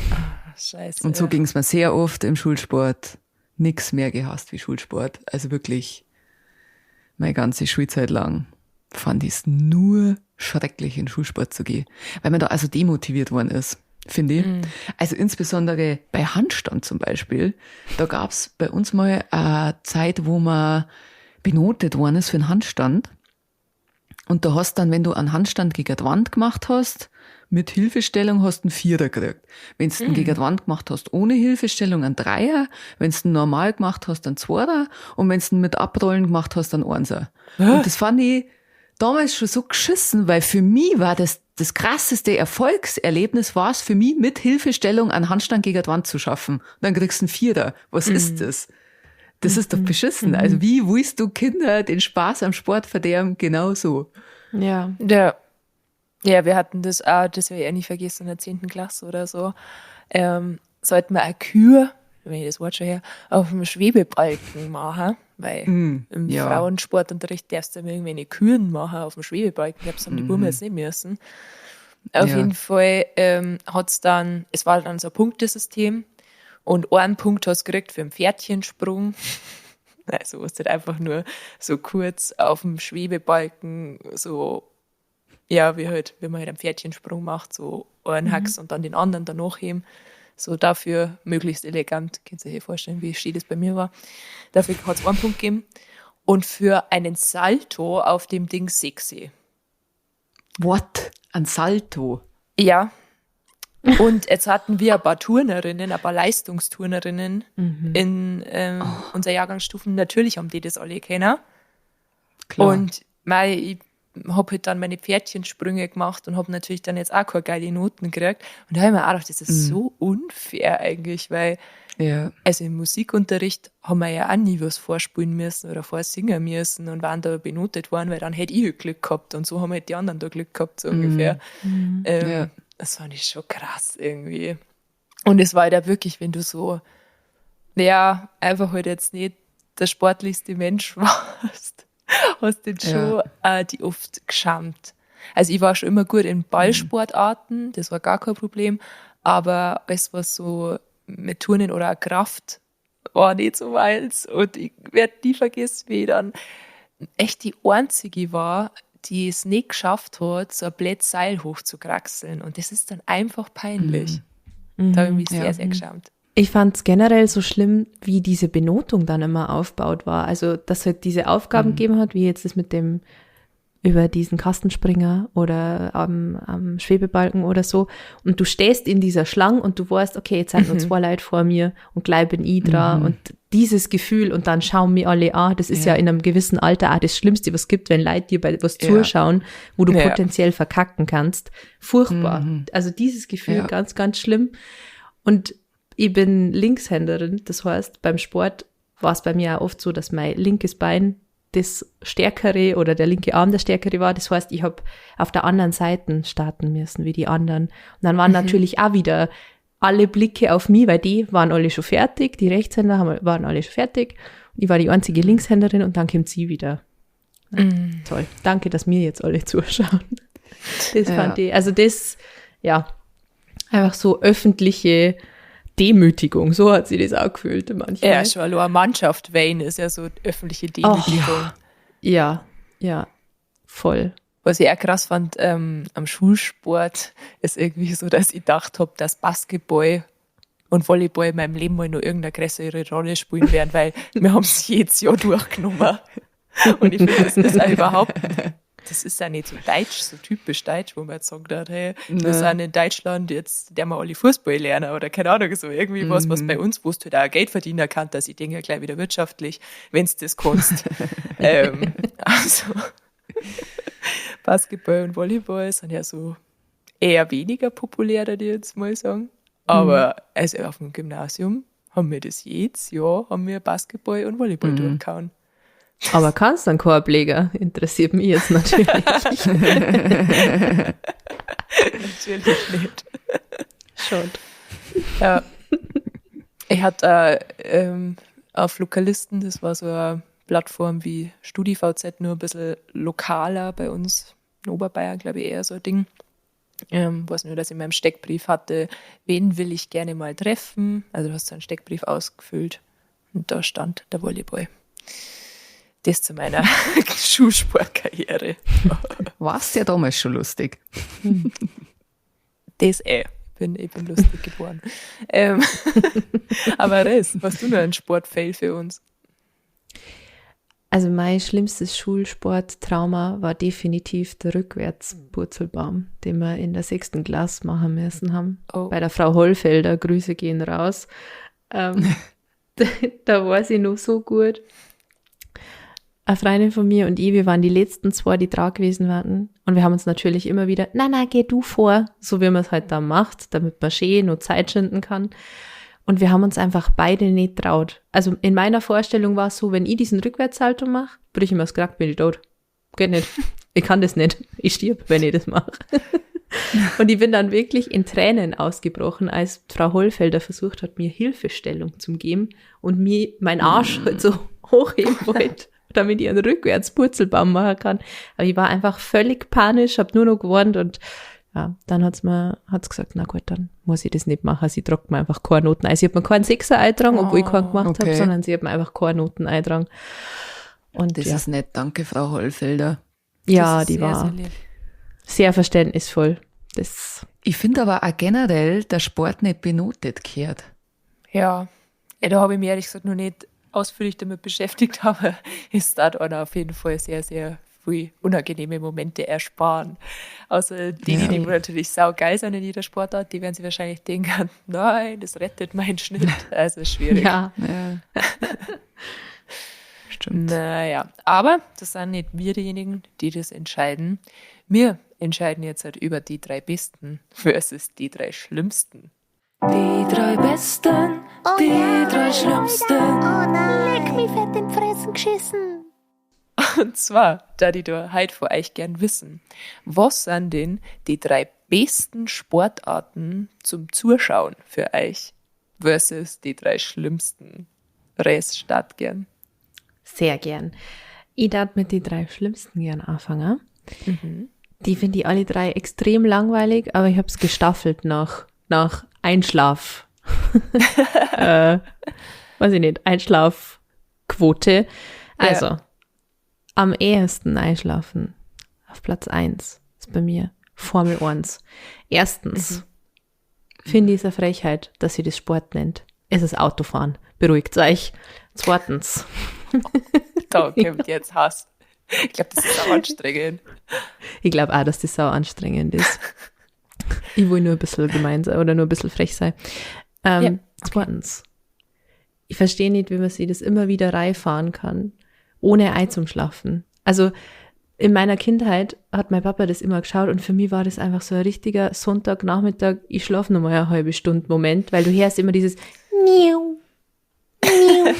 Scheiße. Und so ging es mir sehr oft im Schulsport. Nix mehr gehasst wie Schulsport. Also wirklich, meine ganze Schulzeit lang fand ich es nur schrecklich, in Schulsport zu gehen. Weil man da also demotiviert worden ist, finde ich. Also insbesondere bei Handstand zum Beispiel. Da gab's bei uns mal eine Zeit, wo man benotet worden ist für einen Handstand. Und da hast dann, wenn du einen Handstand gegen die Wand gemacht hast, mit Hilfestellung hast du einen Vierer gekriegt. Wenn du ihn gegen die Wand gemacht hast, ohne Hilfestellung, einen Dreier. Wenn du ihn normal gemacht hast, einen Zweier. Und wenn du ihn mit Abrollen gemacht hast, einen Einser. Und das fand ich damals schon so geschissen, weil für mich war das krasseste Erfolgserlebnis war es für mich, mit Hilfestellung einen Handstand gegen die Wand zu schaffen. Und dann kriegst du einen Vierer. Was ist das? Das ist doch beschissen. Also wie willst du Kinder den Spaß am Sport verderben? Genau so. Ja. Ja. Ja, wir hatten das auch, das werde ich auch nie vergessen, in der 10. Klasse oder so. Sollten wir eine Kür, wenn ich das Wort schon her, auf dem Schwebebalken machen, weil im Frauensportunterricht darfst du immer irgendwie eine Küren machen auf dem Schwebebalken. Ich glaube, das haben die Buben jetzt nicht müssen. Auf jeden Fall hat's dann, es war dann so ein Punktesystem und einen Punkt hast du gekriegt für einen Pferdchensprung. Also, wo du halt einfach nur so kurz auf dem Schwebebalken so, ja, wie halt, wenn man halt einen Pferdchensprung macht, so einen Hax und dann den anderen danach heben. So dafür möglichst elegant, könnt ihr euch vorstellen, wie schön das bei mir war. Dafür hat es einen Punkt gegeben. Und für einen Salto auf dem Ding 6. What? Ein Salto? Ja. Und jetzt hatten wir ein paar Turnerinnen, ein paar Leistungsturnerinnen in unserer Jahrgangsstufen. Natürlich haben die das alle kennen. Klar. Und mei, ich hab halt dann meine Pferdchensprünge gemacht und hab natürlich dann jetzt auch keine geile Noten gekriegt. Und da hab ich mir auch gedacht, das ist so unfair eigentlich, weil also im Musikunterricht haben wir ja auch nie was vorspielen müssen oder vorsingen müssen und waren da benotet worden, weil dann hätte ich halt Glück gehabt und so haben halt die anderen da Glück gehabt, so ungefähr. Das fand ich schon krass irgendwie. Und es war halt auch wirklich, wenn du so, naja, einfach halt jetzt nicht der sportlichste Mensch warst, hast du schon die oft geschammt. Also ich war schon immer gut in Ballsportarten, das war gar kein Problem, aber alles, was so mit Turnen oder auch Kraft war nicht so meins. Und ich werde nie vergessen, wie ich dann echt die Einzige war, die es nicht geschafft hat, so ein blödes Seil hochzukraxeln. Und das ist dann einfach peinlich. Da habe ich mich sehr, sehr geschämt. Ich fand's generell so schlimm, wie diese Benotung dann immer aufgebaut war. Also, dass halt diese Aufgaben gegeben hat, wie jetzt das mit dem über diesen Kastenspringer oder am Schwebebalken oder so. Und du stehst in dieser Schlange und du weißt, okay, jetzt sind nur 2 Leute vor mir und gleich bin ich dran. Und dieses Gefühl und dann schauen mir alle an, das ist ja in einem gewissen Alter auch das Schlimmste, was es gibt, wenn Leute dir bei was zuschauen, wo du potenziell verkacken kannst. Furchtbar. Also dieses Gefühl, ganz, ganz schlimm. Und ich bin Linkshänderin, das heißt, beim Sport war es bei mir auch oft so, dass mein linkes Bein das Stärkere oder der linke Arm der Stärkere war. Das heißt, ich habe auf der anderen Seite starten müssen wie die anderen. Und dann waren natürlich auch wieder alle Blicke auf mich, weil die waren alle schon fertig, die Rechtshänder waren alle schon fertig. Und ich war die einzige Linkshänderin und dann kommt sie wieder. Toll. Danke, dass mir jetzt alle zuschauen. Das fand ich, also das, ja, einfach so öffentliche Demütigung, so hat sie das auch gefühlt manchmal. Ja, schon allein Mannschaft Wayne ist ja so öffentliche Demütigung. Ja, ja, voll. Was ich auch krass fand, am Schulsport ist irgendwie so, dass ich gedacht hab, dass Basketball und Volleyball in meinem Leben mal noch irgendeine größere Rolle spielen werden, weil wir haben's jedes Jahr durchgenommen. Und ich finde, das ist auch überhaupt, das ist ja nicht so deutsch, so typisch deutsch, wo man jetzt sagt, hey, wir sind in Deutschland, jetzt der wir alle Fußball lernen oder keine Ahnung, so irgendwie was, was bei uns, wo du halt auch Geld verdienen kannst, dass ich denke ja gleich wieder wirtschaftlich, wenn's das kannst. Also Basketball und Volleyball sind ja so eher weniger populär, würde ich jetzt mal sagen. Aber also auf dem Gymnasium haben wir das jedes Jahr, haben wir Basketball und Volleyball durchgehauen. Aber kannst du einen Korb legen? Interessiert mich jetzt natürlich. Natürlich nicht. Schon. Ja. Ich hatte auf Lokalisten, das war so eine Plattform wie StudiVZ, nur ein bisschen lokaler bei uns in Oberbayern, glaube ich, eher so ein Ding. Weiß nur, dass ich in meinem Steckbrief hatte, wen will ich gerne mal treffen. Also du hast so einen Steckbrief ausgefüllt und da stand der Volleyball. Das zu meiner Schulsportkarriere. War's ja damals schon lustig. Das eh. Ich bin lustig geboren. Aber Res, hast du noch einen Sportfail für uns? Also mein schlimmstes Schulsporttrauma war definitiv der Rückwärtspurzelbaum, den wir in der 6. Klasse machen müssen haben. Oh. Bei der Frau Hollfelder, Grüße gehen raus. Da weiß ich noch so gut. Eine Freundin von mir und ich, wir waren die letzten zwei, die dran gewesen waren. Und wir haben uns natürlich immer wieder, na, geh du vor, so wie man es halt da macht, damit man schön noch Zeit schinden kann. Und wir haben uns einfach beide nicht traut. Also in meiner Vorstellung war es so, wenn ich diesen Rückwärtssalto mache, brich ich mir das Krack, bin ich tot. Geht nicht. Ich kann das nicht. Ich stirb, wenn ich das mache. Und ich bin dann wirklich in Tränen ausgebrochen, als Frau Hollfelder versucht hat, mir Hilfestellung zu geben und mir mein Arsch halt so hochheben wollte, damit ich einen Rückwärtspurzelbaum machen kann. Aber ich war einfach völlig panisch, hab nur noch gewarnt und ja, dann hat's gesagt, na gut, dann muss ich das nicht machen. Sie tragt mir einfach keine Noten ein. Sie hat mir keinen Sechser eingetragen, obwohl ich keinen gemacht hab, sondern sie hat mir einfach keine Noten eingetragen. Und das ja. ist nett, danke, Frau Hollfelder. Ja, die war sehr, sehr verständnisvoll. Das ich finde aber auch generell, der Sport nicht benotet gehört. Ja, da habe ich mich ehrlich gesagt noch nicht ausführlich damit beschäftigt, aber es tat einer auf jeden Fall sehr, sehr viel unangenehme Momente ersparen. Außer die, die natürlich saugeil sind in jeder Sportart, die werden sich wahrscheinlich denken, nein, das rettet meinen Schnitt. Also schwierig. Ja. Stimmt. Naja, aber das sind nicht wir diejenigen, die das entscheiden. Wir entscheiden jetzt halt über die 3 Besten versus die 3 Schlimmsten. Die 3 Besten, die 3 Schlimmsten. Oh nein, leck mich fett in die Fressen geschissen. Und zwar, da die da heute von euch gern wissen, was sind denn die 3 besten Sportarten zum Zuschauen für euch versus die 3 schlimmsten? Res, start gern. Sehr gern. Ich darf mit den 3 schlimmsten gern anfangen. Mhm. Die finde ich alle 3 extrem langweilig, aber ich hab's gestaffelt nach Einschlaf. Weiß ich nicht, Einschlafquote. Also, ja. Am ehesten einschlafen, auf Platz 1, ist bei mir Formel 1. Erstens, finde ich es eine Frechheit, dass sie das Sport nennt. Es ist Autofahren. Beruhigt euch. Zweitens. Da kommt jetzt Hass. Ich glaube, das ist sau anstrengend. Ich glaube auch, dass das sau anstrengend ist. Ich will nur ein bisschen gemein sein oder nur ein bisschen frech sein. Ja, okay. Zweitens. Ich verstehe nicht, wie man sich das immer wieder reinfahren kann, ohne Ei zum Schlafen. Also in meiner Kindheit hat mein Papa das immer geschaut und für mich war das einfach so ein richtiger Sonntagnachmittag, ich schlafe noch mal eine halbe Stunde Moment, weil du hörst immer dieses Miau, Miau.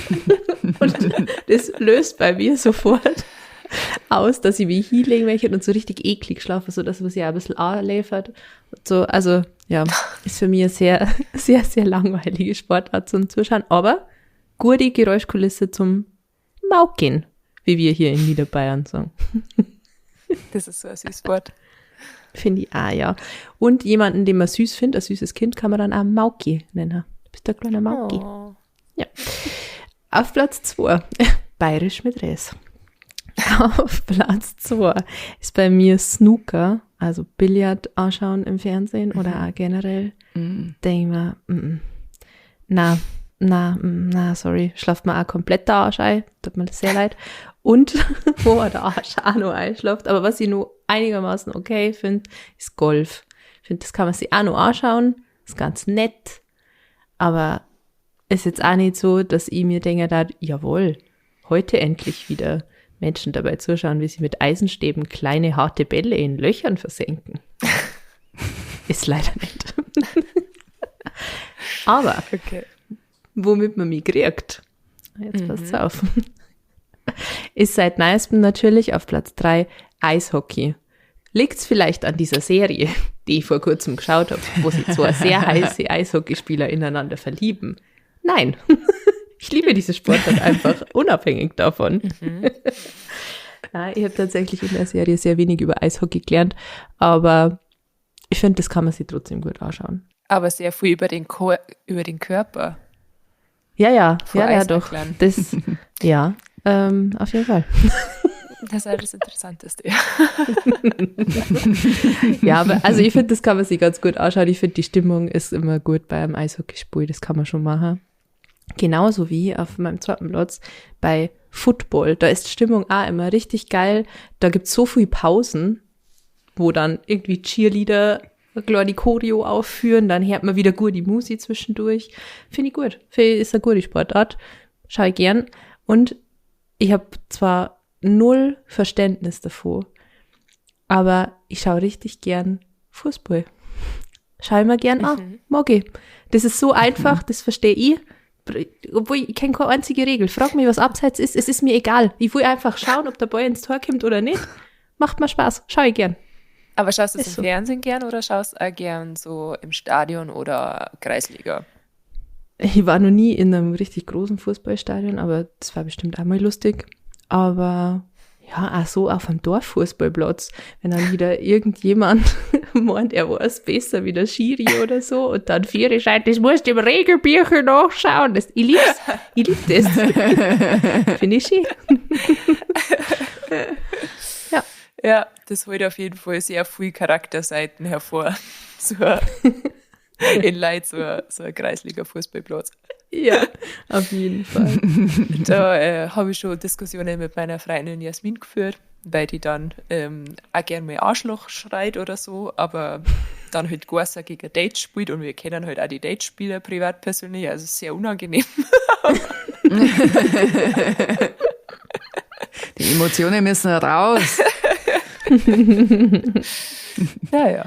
Und das löst bei mir sofort aus, dass ich mich hinlegen möchte und so richtig eklig schlafe, so dass man sich auch ein bisschen anläufert. Und so, also ja, ist für mich eine sehr, sehr, sehr langweilige Sportart zum Zuschauen, aber gute Geräuschkulisse zum Mauken, wie wir hier in Niederbayern sagen. Das ist so ein süßes Wort. Finde ich auch, ja. Und jemanden, den man süß findet, ein süßes Kind, kann man dann auch Mauki nennen. Du bist der kleine Mauki. Oh. Ja. Auf Platz 2, bayerisch mit Res. Auf Platz 2 ist bei mir Snooker, also Billard anschauen im Fernsehen oder auch generell. Denke ich mir, na, sorry, schlaft man auch komplett der Arsch ein, tut mir sehr leid. Und wo man der Arsch auch noch einschlaft, aber was ich nur einigermaßen okay finde, ist Golf. Ich finde, das kann man sich auch noch anschauen, ist ganz nett, aber ist jetzt auch nicht so, dass ich mir denke, da, jawohl, heute endlich wieder Menschen dabei zuschauen, wie sie mit Eisenstäben kleine, harte Bälle in Löchern versenken. Ist leider nicht. Aber okay. Womit man mich kriegt, jetzt passt's auf, Ist seit neuestem natürlich auf Platz 3 Eishockey. Liegt's vielleicht an dieser Serie, die ich vor kurzem geschaut habe, wo sich zwei sehr heiße Eishockeyspieler ineinander verlieben? Nein. Ich liebe diese Sportart einfach, unabhängig davon. Ja, ich habe tatsächlich in der Serie sehr wenig über Eishockey gelernt, aber ich finde, das kann man sich trotzdem gut anschauen. Aber sehr viel über den Körper. Ja, ja, Vor ja, ja, doch. Das, ja, auf jeden Fall. Das ist halt das Interessanteste. Ja. Ja, aber also ich finde, das kann man sich ganz gut anschauen. Ich finde, die Stimmung ist immer gut bei einem Eishockeyspiel, das kann man schon machen. Genauso wie auf meinem zweiten Platz bei Football. Da ist die Stimmung auch immer richtig geil. Da gibt's so viel Pausen, wo dann irgendwie Cheerleader die Choreo aufführen, dann hört man wieder gut die Musik zwischendurch. Finde ich gut. Finde ich, ist eine gute Sportart. Schau ich gern. Und ich habe zwar null Verständnis davor, aber ich schaue richtig gern Fußball. Schau ich mir gern an. Mag ich. Das ist so einfach, das verstehe ich. Obwohl, ich kenne keine einzige Regel. Frag mich, was Abseits ist. Es ist mir egal. Ich will einfach schauen, ob der Ball ins Tor kommt oder nicht. Macht mir Spaß. Schau ich gern. Aber schaust du es im so. Fernsehen gern oder schaust du auch gern so im Stadion oder Kreisliga? Ich war noch nie in einem richtig großen Fußballstadion, aber das war bestimmt auch mal lustig. Aber ja, auch so auf einem Dorffußballplatz, wenn dann wieder irgendjemand meint, er weiß besser wie der Schiri oder so und dann Viere schreit, das musst du im Regelbücher nachschauen. Das, ich lieb's, ich lieb das. Finde ich schön. Ja. Ja, das holt auf jeden Fall sehr viel Charakterseiten hervor. So in Leid, so ein Kreisliga-Fußballplatz. Ja, auf jeden Fall. Da habe ich schon Diskussionen mit meiner Freundin Jasmin geführt, weil die dann auch gerne mal Arschloch schreit oder so, aber dann halt Gorsa gegen Date spielt und wir kennen halt auch die Date-Spieler privat persönlich, also sehr unangenehm. Die Emotionen müssen raus. Ja, ja.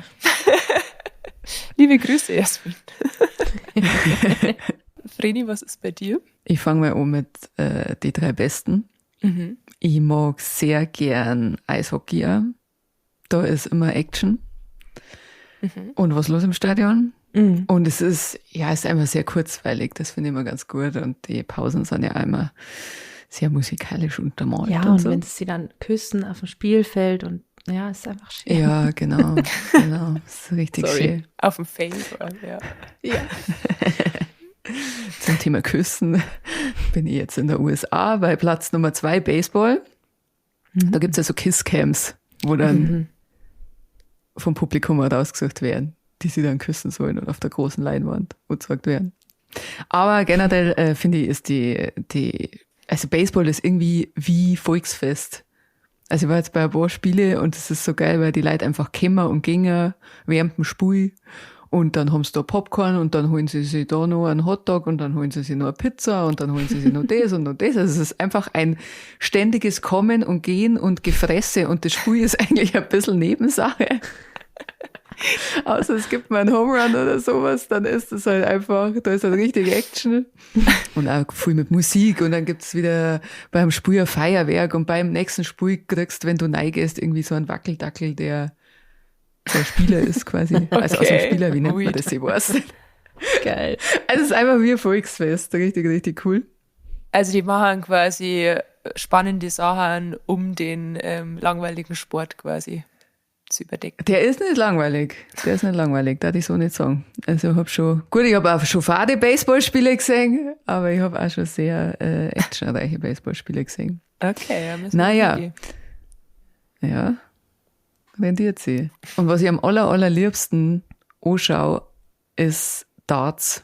Liebe Grüße, Jasmin. Vreni, was ist bei dir? Ich fange mal an mit die drei Besten. Mhm. Ich mag sehr gern Eishockey auch. Da ist immer Action. Mhm. Und was los im Stadion? Mhm. Und es ist, ja, es ist einfach sehr kurzweilig. Das finde ich immer ganz gut. Und die Pausen sind ja immer sehr musikalisch untermalt. Ja, und so. Wenn sie dann küssen auf dem Spielfeld und ja, ist einfach schön. Ja, genau. Genau. Das ist richtig Sorry. Schön. Auf dem Feld, ja. Ja. Zum Thema Küssen bin ich jetzt in der USA bei Platz Nummer 2 Baseball. Mhm. Da gibt's ja so Kisscams, wo dann vom Publikum rausgesucht werden, die sie dann küssen sollen und auf der großen Leinwand gezeigt werden. Aber generell finde ich, ist also Baseball ist irgendwie wie Volksfest. Also ich war jetzt bei ein paar Spiele und es ist so geil, weil die Leute einfach kommen und gingen während dem Spiel. Und dann haben sie da Popcorn und dann holen sie sich da noch einen Hotdog und dann holen sie sich noch eine Pizza und dann holen sie sich noch das und noch das. Also es ist einfach ein ständiges Kommen und Gehen und Gefresse und das Spiel ist eigentlich ein bisschen Nebensache. Außer es gibt mal einen Home Run oder sowas, dann ist das halt einfach, da ist halt richtig Action. Und auch viel mit Musik und dann gibt's wieder beim Spiel ein Feuerwerk und beim nächsten Spiel kriegst, wenn du reingehst, irgendwie so einen Wackeldackel, der Spieler ist quasi. Okay. Also aus dem Spieler, wie nennt man das? Ich weiß nicht. Geil. Also es ist einfach wie ein Volksfest. Richtig, richtig cool. Also die machen quasi spannende Sachen, um den langweiligen Sport quasi zu überdecken. Der ist nicht langweilig. Der ist nicht langweilig, darf ich so nicht sagen. Also ich habe schon, gut, ich habe auch schon fade Baseballspiele gesehen, aber ich habe auch schon sehr actionreiche Baseballspiele gesehen. Okay, ja, müssen wir Naja. Ja. Rendiert sie. Und was ich am allerliebsten anschaue, ist Darts.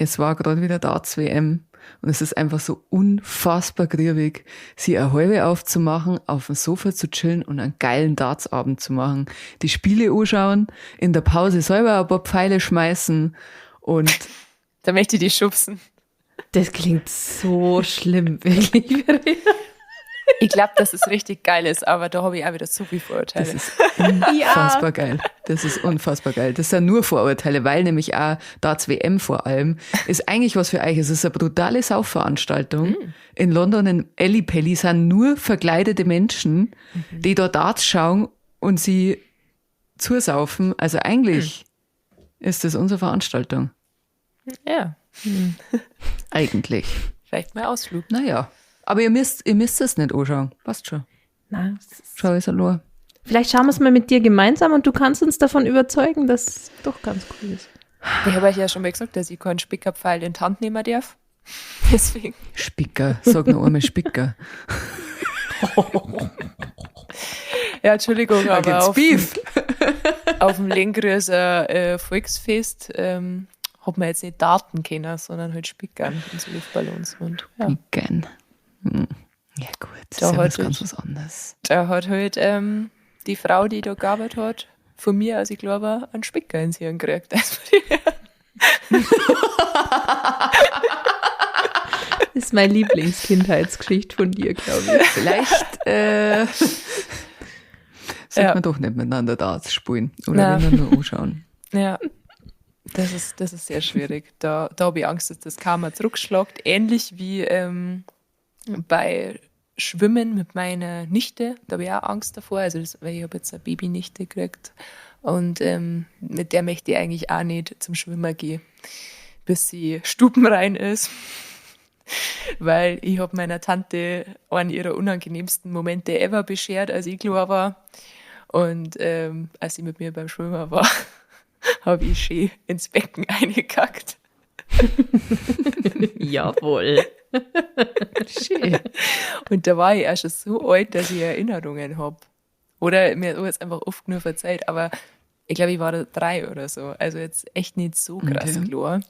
Es war gerade wieder Darts-WM und es ist einfach so unfassbar griebig, sie eine halbe aufzumachen, auf dem Sofa zu chillen und einen geilen Darts-Abend zu machen. Die Spiele anschauen, in der Pause selber ein paar Pfeile schmeißen und da möchte ich die schubsen. Das klingt so schlimm, wirklich. Ich glaube, dass es richtig geil ist, aber da habe ich auch wieder so viel Vorurteile. Das ist unfassbar geil. Das ist unfassbar geil. Das sind nur Vorurteile, weil nämlich auch Darts WM vor allem ist eigentlich was für euch. Es ist eine brutale Saufveranstaltung. In London in Ally Pally sind nur verkleidete Menschen, die da Darts schauen und sie zusaufen. Also eigentlich ist das unsere Veranstaltung. Ja. Eigentlich. Vielleicht mal Ausflug. Naja. Aber ihr müsst es nicht anschauen. Passt schon. Na, Schau ich allein. Vielleicht schauen wir es mal mit dir gemeinsam und du kannst uns davon überzeugen, dass es doch ganz cool ist. Ich habe euch ja schon mal gesagt, dass ich keinen Spickerpfeil in die Hand nehmen darf. Deswegen. Spicker. Sag noch einmal Spicker. Ja, Entschuldigung, Da aber gibt's auf, Beef. auf dem Lengrüser Volksfest hat man jetzt nicht Daten kennen, sondern halt Spickern und so Luftballons. Und, ja. Spickern. Hm. Ja gut, das Da ist ja was hat ganz was anderes. Da hat halt die Frau, die da gearbeitet hat, von mir, als ich glaube, einen Spicker ins Hirn gekriegt. Also Das ist meine Lieblingskindheitsgeschichte von dir, glaube ich. Vielleicht sollte Ja. man doch nicht miteinander Darts spielen oder Nein. wenn dann nur anschauen. Ja, das ist sehr schwierig. Da habe ich Angst, dass das Karma zurückschlägt. Ähnlich wie bei Schwimmen mit meiner Nichte. Da habe ich auch Angst davor. Also das, weil ich habe jetzt eine Babynichte gekriegt. Und mit der möchte ich eigentlich auch nicht zum Schwimmen gehen, bis sie stubenrein ist. Weil ich habe meiner Tante einen ihrer unangenehmsten Momente ever beschert, als ich klein war. Und als sie mit mir beim Schwimmen war, habe ich schön ins Becken eingekackt. Jawohl. Schön. Und da war ich auch schon so alt, dass ich Erinnerungen habe. Oder mir hat jetzt einfach oft nur verzeiht, aber ich glaube, ich war da 3 oder so. Also jetzt echt nicht so krass Okay. klar.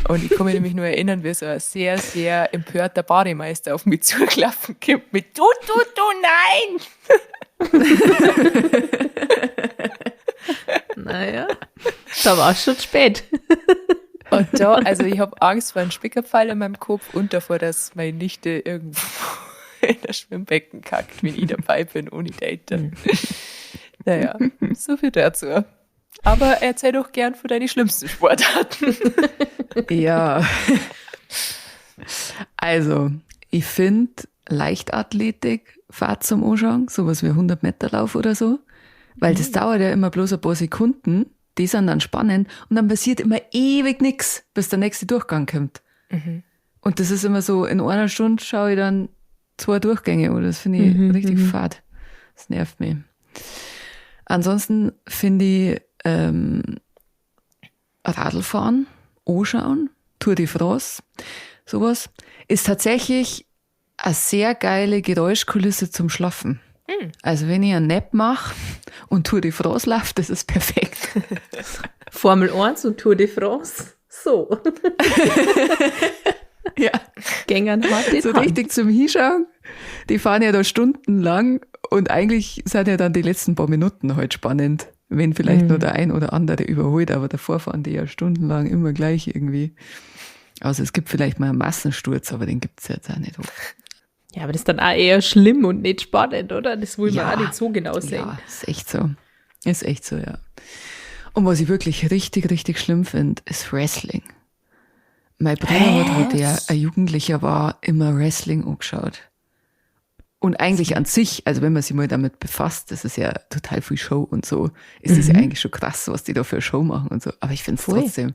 Und ich kann mich nämlich nur erinnern, wie so ein sehr, sehr empörter Bademeister auf mich zugelaufen kommt mit Du, du, du, nein! Naja, da war es schon spät. Und da, also ich habe Angst vor einem Spickerpfeil in meinem Kopf und davor, dass meine Nichte irgendwo in das Schwimmbecken kackt, wenn ich dabei bin, ohne Date. Naja, so viel dazu. Aber erzähl doch gern von deinen schlimmsten Sportarten. Ja. Also, ich finde Leichtathletik, Fahrt zum Anschauen, sowas wie 100-Meter-Lauf oder so, weil das dauert ja immer bloß ein paar Sekunden, die sind dann spannend und dann passiert immer ewig nix, bis der nächste Durchgang kommt. Und das ist immer so, in einer Stunde schaue ich dann 2 Durchgänge oder das finde ich richtig fad. Das nervt mich. Ansonsten finde ich Radlfahren, anschauen, Tour de France, sowas, ist tatsächlich eine sehr geile Geräuschkulisse zum Schlafen. Also wenn ich einen Nap mache und Tour de France läuft, das ist perfekt. Formel 1 und Tour de France. So. Ja. Gängern hart in So Hand. richtig zum Hinschauen. Die fahren ja da stundenlang und eigentlich sind ja dann die letzten paar Minuten halt spannend, wenn vielleicht nur der ein oder andere überholt, aber davor fahren die ja stundenlang immer gleich irgendwie. Also es gibt vielleicht mal einen Massensturz, aber den gibt's jetzt auch nicht. Ja, aber das ist dann auch eher schlimm und nicht spannend, oder? Das will man Ja. auch nicht so genau sehen. Ja, ist echt so. Ist echt so, ja. Und was ich wirklich richtig, richtig schlimm finde, ist Wrestling. Mein Bruder hat, wo der ein Jugendlicher war, immer Wrestling angeschaut. Und eigentlich an sich, also wenn man sich mal damit befasst, das ist ja total viel Show und so, ist es ja eigentlich schon krass, was die da für eine Show machen und so. Aber ich finde es trotzdem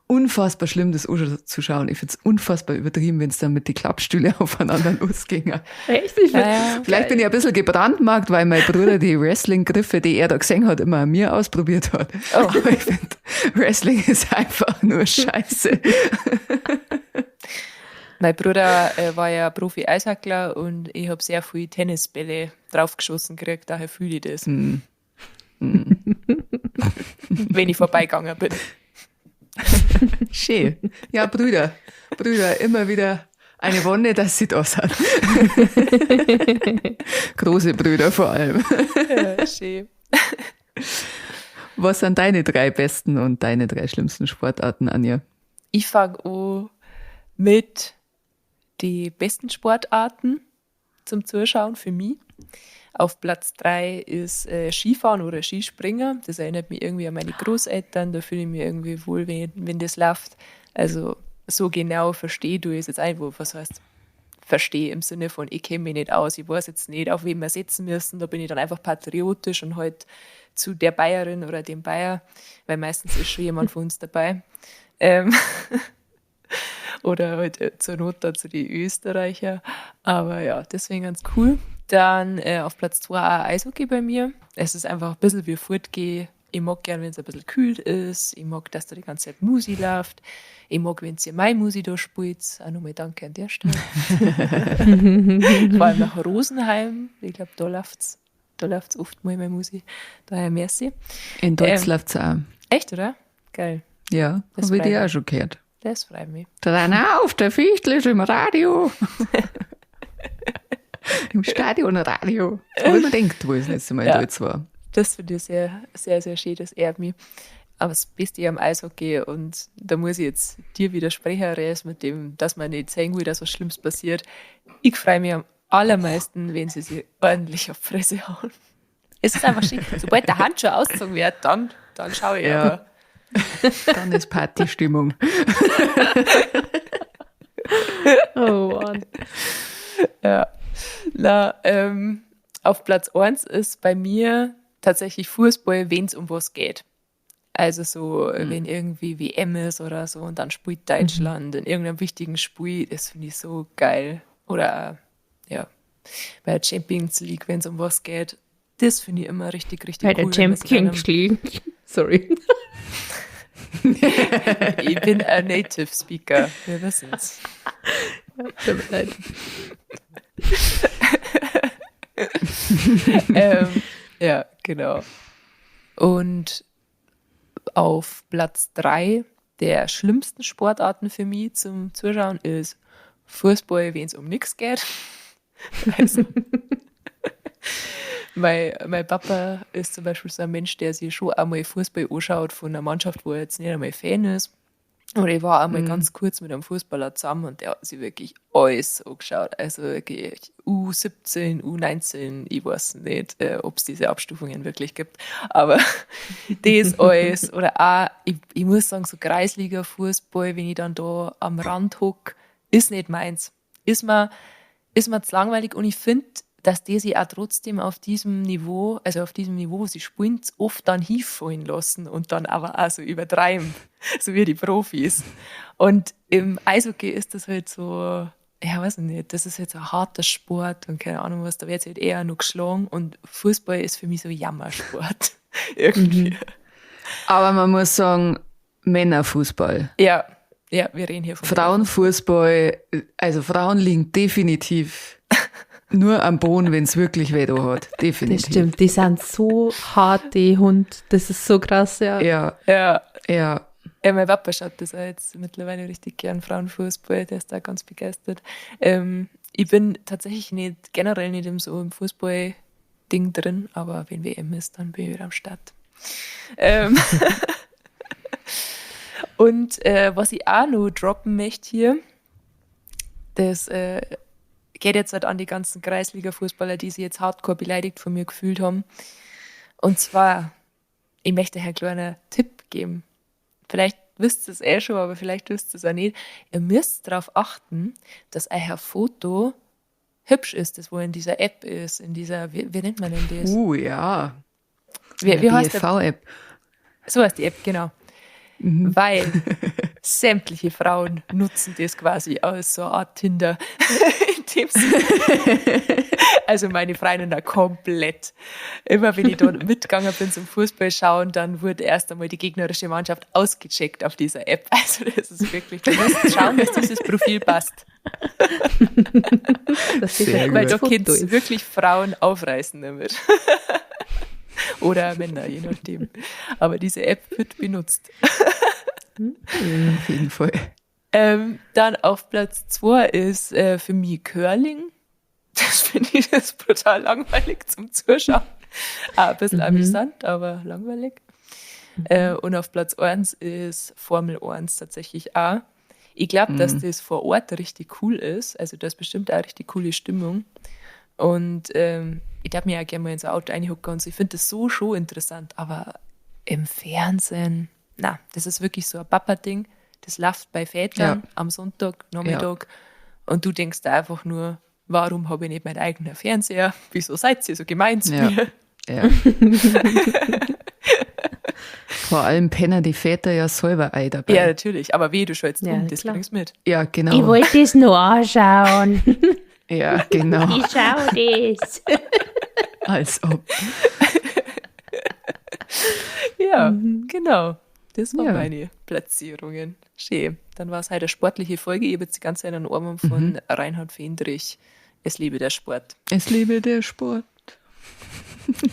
unfassbar schlimm, das anzuschauen. Ich finde es unfassbar übertrieben, wenn es dann mit die Klappstühle aufeinander losging. Echt? Ich find, Ja, Vielleicht bin ich ein bisschen gebrandmarkt, weil mein Bruder die Wrestling-Griffe, die er da gesehen hat, immer an mir ausprobiert hat. Oh. Aber ich finde, Wrestling ist einfach nur Scheiße. Mein Bruder war ja Profi-Eishackler und ich habe sehr viel Tennisbälle draufgeschossen gekriegt, daher fühle ich das. Wenn ich vorbeigegangen bin. Schön. Ja, Brüder. Brüder, immer wieder eine Wonne, dass sie da sind. Große Brüder vor allem. Ja, schön. Was sind deine 3 besten und deine 3 schlimmsten Sportarten, Anja? Ich fange an mit die besten Sportarten. zum Zuschauen für mich. Auf Platz 3 ist Skifahren oder Skispringen. Das erinnert mich irgendwie an meine Großeltern. Da fühle ich mich irgendwie wohl, wenn das läuft. Also so genau verstehe du es jetzt einfach. Was heißt verstehe im Sinne von, ich kenne mich nicht aus, ich weiß jetzt nicht, auf wen wir setzen müssen. Da bin ich dann einfach patriotisch und halt zu der Bayerin oder dem Bayer, weil meistens ist schon jemand von uns dabei. Oder halt zur Not da zu den Österreicher. Aber ja, deswegen ganz cool. Dann auf Platz 2 auch Eishockey bei mir. Es ist einfach ein bisschen wie Fortgehen. Ich mag gern, wenn es ein bisschen kühl ist. Ich mag, dass da die ganze Zeit Musik läuft. Ich mag, wenn ihr meine Musik da spielt. Auch nochmal danke an der Stelle. Vor allem nach Rosenheim. Ich glaube, da läuft's. Da läuft's oft mal meine Musik. Daher merci. In Deutsch läuft's auch. Echt, oder? Geil. Ja, das habe ich dir auch schon gehört. Das freut mich. Dann auf, der Fichtel ist im Radio. Im Stadionradio. Das habe ich mir gedacht, wo ich das letzte Mal in Deutsch war. Das finde ich sehr, sehr, sehr schön, das ehrt mich. Aber das Beste am Eishockey, und da muss ich jetzt dir widersprechen, Res, mit dem, dass man nicht sehen will, dass was Schlimmes passiert. Ich freue mich am allermeisten, wenn sie sich ordentlich auf die Fresse hauen. Es ist einfach schön. Sobald der Handschuh ausgezogen wird, dann schaue ich aber. Dann ist Partystimmung. Oh Mann. Ja. Na, auf Platz 1 ist bei mir tatsächlich Fußball, wenn es um was geht. Also so, wenn irgendwie WM ist oder so und dann spielt Deutschland in irgendeinem wichtigen Spiel, das finde ich so geil. Oder ja, bei der Champions League, wenn es um was geht, das finde ich immer richtig, richtig bei cool. Bei der Champions League. Sorry. Ich bin ein Native Speaker, wir wissen's. Ja, tut mir leid. Ja, genau. Und auf Platz 3 der schlimmsten Sportarten für mich zum Zuschauen ist Fußball, wenn es um nichts geht. Also, mein Papa ist zum Beispiel so ein Mensch, der sich schon einmal Fußball anschaut von einer Mannschaft, wo er jetzt nicht einmal Fan ist. Oder ich war einmal ganz kurz mit einem Fußballer zusammen und der hat sich wirklich alles angeschaut. Also wirklich U17, U19, ich weiß nicht, ob es diese Abstufungen wirklich gibt. Aber das alles. Oder auch, ich muss sagen, so Kreisliga-Fußball, wenn ich dann da am Rand hocke, ist nicht meins. Ist mir zu langweilig und ich finde, dass die sich auch trotzdem auf diesem Niveau, also auf diesem Niveau, wo sie spielen, oft dann hinfallen lassen und dann aber auch so übertreiben, so wie die Profis. Und im Eishockey ist das halt so, ja, weiß ich nicht, das ist halt so ein harter Sport und keine Ahnung was, da wird halt eher noch geschlagen und Fußball ist für mich so Jammersport. Irgendwie. Aber man muss sagen, Männerfußball. Ja, ja, wir reden hier von Frauenfußball, also Frauen liegen definitiv nur am Boden, wenn es wirklich weh da hat. Definitiv. Das stimmt, die sind so hart, die Hund. Das ist so krass, ja. Ja. Ja. Ja. Ja, mein Papa schaut das auch jetzt mittlerweile richtig gern, Frauenfußball, der ist da ganz begeistert. Ich bin tatsächlich nicht, generell nicht im, so im Fußball-Ding drin, aber wenn WM ist, dann bin ich wieder am Start. Und was ich auch noch droppen möchte hier, das geht jetzt halt an die ganzen Kreisliga-Fußballer, die sich jetzt hardcore beleidigt von mir gefühlt haben. Und zwar, ich möchte euch einen kleinen Tipp geben. Vielleicht wisst ihr es eh schon, aber vielleicht wisst ihr es auch nicht. Ihr müsst darauf achten, dass euer Foto hübsch ist, das wo in dieser App ist, in dieser, wie nennt man denn das? Ja. Wie heißt die BFV-App. So heißt die App, genau. Mhm. Weil sämtliche Frauen nutzen das quasi als so eine Art Tinder. Also meine Freundin da komplett. Immer wenn ich da mitgegangen bin zum Fußball schauen, dann wurde erst einmal die gegnerische Mannschaft ausgecheckt auf dieser App. Also das ist wirklich, du musst schauen, dass dieses Profil passt. Das ist ja, weil da könnt ihr wirklich Frauen aufreißen damit. Oder Männer, je nachdem. Aber diese App wird benutzt. Auf jeden Fall. Dann auf Platz 2 ist für mich Curling. Das finde ich das brutal langweilig zum Zuschauen. Ein bisschen amüsant, aber langweilig. Und auf Platz 1 ist Formel 1 tatsächlich auch. Ich glaube, dass das vor Ort richtig cool ist. Also da ist bestimmt auch richtig coole Stimmung. Und ich darf mir ja gerne mal in so ein Auto reinhocken und so. Ich finde das so schon interessant, aber im Fernsehen, na, das ist wirklich so ein Papa-Ding. Das läuft bei Vätern am Sonntag, Nachmittag. Und du denkst da einfach nur, warum habe ich nicht meinen eigenen Fernseher? Wieso seid ihr so gemein zu mir? Ja. Vor allem pennen die Väter ja selber ein dabei. Ja, natürlich. Aber weh, du schaltest Ja, um, das klar. kriegst du mit. Ja, genau. Ich wollte das nur anschauen. Ja, genau. Ich schau das. Als ob. Ja, genau. Das waren Ja. meine Platzierungen. Schön. Dann war es halt eine sportliche Folge. Ich habe jetzt die ganze Zeit einen Ohrwurm von Reinhard Fendrich. Es lebe der Sport. Es lebe der Sport.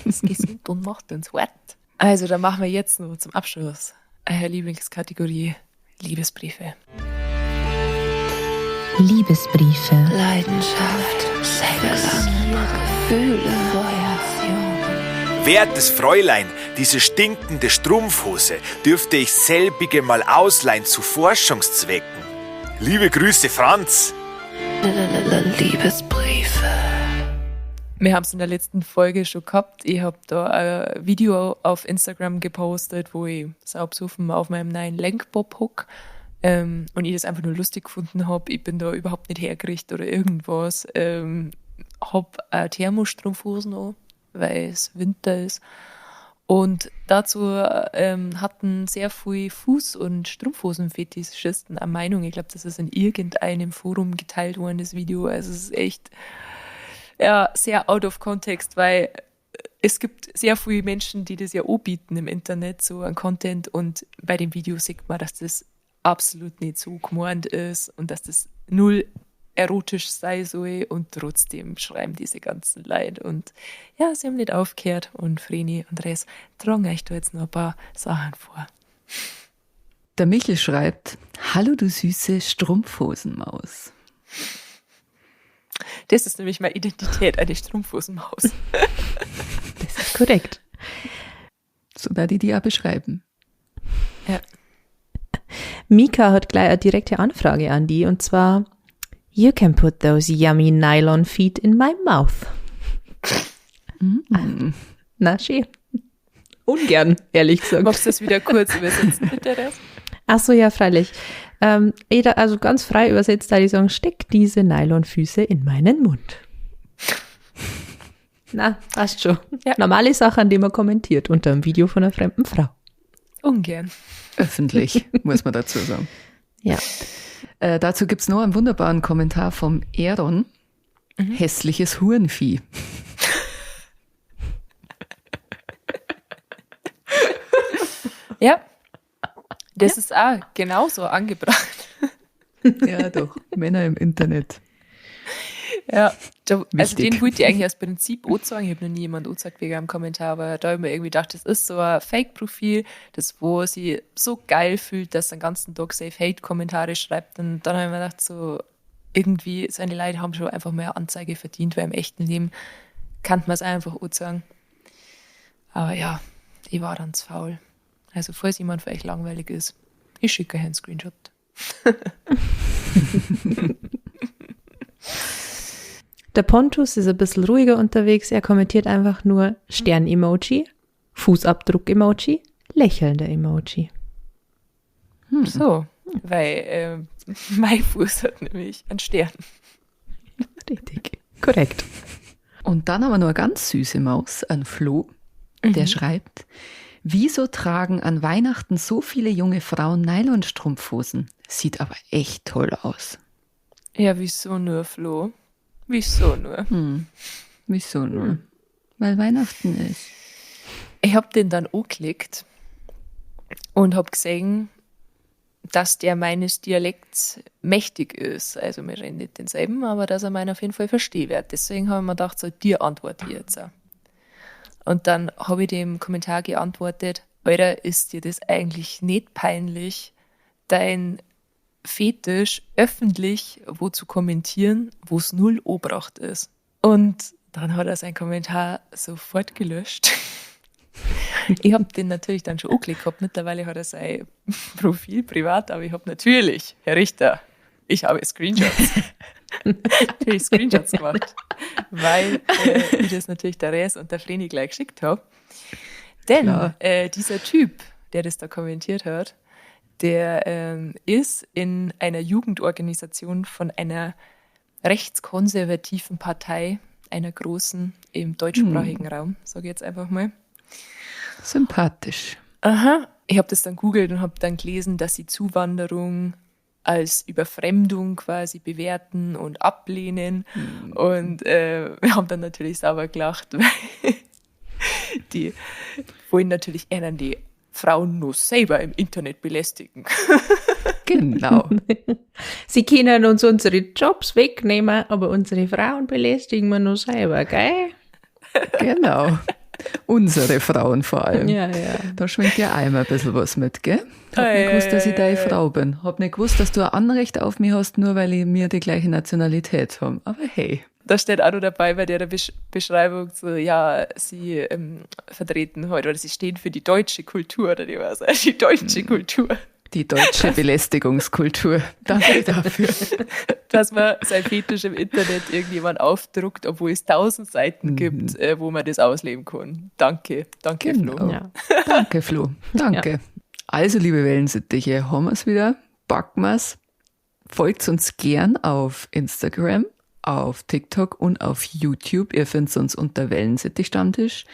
Ist gesund und macht uns hart. Also, dann machen wir jetzt noch zum Abschluss eine Lieblingskategorie Liebesbriefe. Liebesbriefe. Leidenschaft, Sex, Gefühle, Feuer. Wertes Fräulein, diese stinkende Strumpfhose dürfte ich selbige mal ausleihen zu Forschungszwecken. Liebe Grüße, Franz. Liebesbriefe. Wir haben es in der letzten Folge schon gehabt. Ich habe da ein Video auf Instagram gepostet, wo ich saubsuffen auf meinem neuen Lenkbob hock. Und ich das einfach nur lustig gefunden habe. Ich bin da überhaupt nicht hergerichtet oder irgendwas. Hab auch Thermostrumpfhosen an, weil es Winter ist. Und dazu hatten sehr viele Fuß- und Strumpfhosenfetischisten eine Meinung. Ich glaube, das ist in irgendeinem Forum geteilt worden, das Video. Also es ist echt ja, sehr out of context, weil es gibt sehr viele Menschen, die das ja auch bieten im Internet, so an Content. Und bei dem Video sieht man, dass das absolut nicht so gemeint ist und dass das null erotisch sei soll. Und trotzdem schreiben diese ganzen Leute. Und ja, sie haben nicht aufgehört. Und Vreni und Res tragen euch da jetzt noch ein paar Sachen vor. Der Michel schreibt, Hallo du süße Strumpfhosenmaus. Das ist nämlich meine Identität, eine Strumpfhosenmaus. Das ist korrekt. So werde ich die auch beschreiben. Ja. Mika hat gleich eine direkte Anfrage an die und zwar: You can put those yummy nylon feet in my mouth. Na, schön. Ungern, ehrlich gesagt. Magst du das wieder kurz übersetzen, bitte, Res? Ach so, ja, freilich. Also ganz frei übersetzt, da die sagen, steck diese Nylonfüße in meinen Mund. Na, passt schon. Ja. Normale Sache, an die man kommentiert unter einem Video von einer fremden Frau. Ungern. Öffentlich, muss man dazu sagen. Ja. Dazu gibt es noch einen wunderbaren Kommentar vom Aaron. Hässliches Hurenvieh. Ja. Das ist auch genauso angebracht. Ja, doch. Männer im Internet. Ja, da, also Wichtig. den wollte ich eigentlich aus Prinzip auch sagen. Ich habe noch nie jemand angezeigt wegen einem Kommentar, aber da habe ich mir irgendwie gedacht, das ist so ein Fake-Profil, das wo sie so geil fühlt, dass sie den ganzen Tag safe Hate-Kommentare schreibt. Und dann habe ich mir gedacht, so irgendwie, seine Leute haben schon einfach mehr Anzeige verdient, weil im echten Leben kann man es einfach auch sagen. Aber ja, ich war dann zu faul. Also falls jemand für euch langweilig ist, ich schicke euch einen Screenshot. Der Pontus ist ein bisschen ruhiger unterwegs. Er kommentiert einfach nur Stern-Emoji, Fußabdruck-Emoji, lächelnder Emoji. So, weil mein Fuß hat nämlich einen Stern. Richtig. Korrekt. Und dann haben wir noch eine ganz süße Maus, ein Flo, der schreibt, wieso tragen an Weihnachten so viele junge Frauen Nylonstrumpfhosen? Sieht aber echt toll aus. Ja, wieso nur, Flo? Wieso nur? Wieso nur? Weil Weihnachten ist. Ich hab den dann angeklickt und hab gesehen, dass der meines Dialekts mächtig ist. Also wir reden nicht denselben, aber dass er meinen auf jeden Fall verstehen wird. Deswegen habe ich mir gedacht, so, dir antworte ich jetzt auch. Und dann habe ich dem Kommentar geantwortet, Alter, ist dir das eigentlich nicht peinlich, dein Fetisch öffentlich wo zu kommentieren, wo es null obracht ist? Und dann hat er seinen Kommentar sofort gelöscht. Ich habe den natürlich dann schon angeklickt gehabt. Mittlerweile hat er sein Profil privat, aber ich habe natürlich, Herr Richter, ich habe Screenshots. Natürlich Screenshots gemacht, weil ich das natürlich der Res und der Vreni gleich geschickt habe. Denn dieser Typ, der das da kommentiert hat, der ist in einer Jugendorganisation von einer rechtskonservativen Partei, einer großen im deutschsprachigen Raum, sage ich jetzt einfach mal. Sympathisch. Aha. Ich habe das dann googelt und habe dann gelesen, dass sie Zuwanderung als Überfremdung quasi bewerten und ablehnen. Und wir haben dann natürlich sauber gelacht, weil die wollen natürlich eher die Frauen nur selber im Internet belästigen. Genau. Sie können uns unsere Jobs wegnehmen, aber unsere Frauen belästigen wir nur selber, gell? Genau. Unsere Frauen vor allem. Ja, ja. Da schwingt ja auch immer ein bisschen was mit, gell? Hab nicht gewusst, dass ich deine Frau bin. Hab nicht gewusst, dass du ein Anrecht auf mich hast, nur weil ich mir die gleiche Nationalität habe. Aber hey. Da steht auch noch dabei bei der Beschreibung so, ja, sie vertreten heute oder sie stehen für die deutsche Kultur oder die was, die deutsche Kultur. Die deutsche Belästigungskultur. Danke dafür. Dass man sein Fetisch im Internet irgendjemand aufdruckt, obwohl es 1000 Seiten gibt, wo man das ausleben kann. Danke. Danke, genau. Flo. Ja. Danke, Flo. Danke. Ja. Also, liebe Wellensittiche, haben wir's wieder. Packen wir's. Folgt uns gern auf Instagram, auf TikTok und auf YouTube. Ihr findet uns unter Wellensittich-Stammtisch.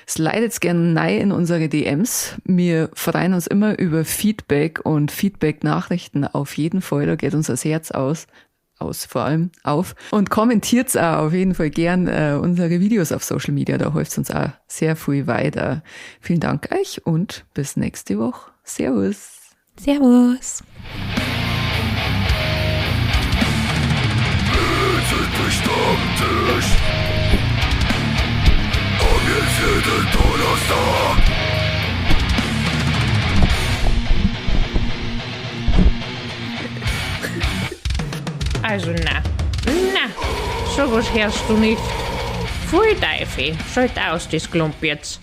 Slidet gerne rein in unsere DMs. Wir freuen uns immer über Feedback und Feedback-Nachrichten auf jeden Fall. Da geht uns das Herz aus vor allem auf. Und kommentiert auch auf jeden Fall gern unsere Videos auf Social Media. Da hilft uns auch sehr viel weiter. Vielen Dank euch und bis nächste Woche. Servus. Servus. Stammtisch. Und jetzt jeden Donnerstag. Also na, sowas hörst du nicht. Pfui Teufel, schalt aus das Klump jetzt.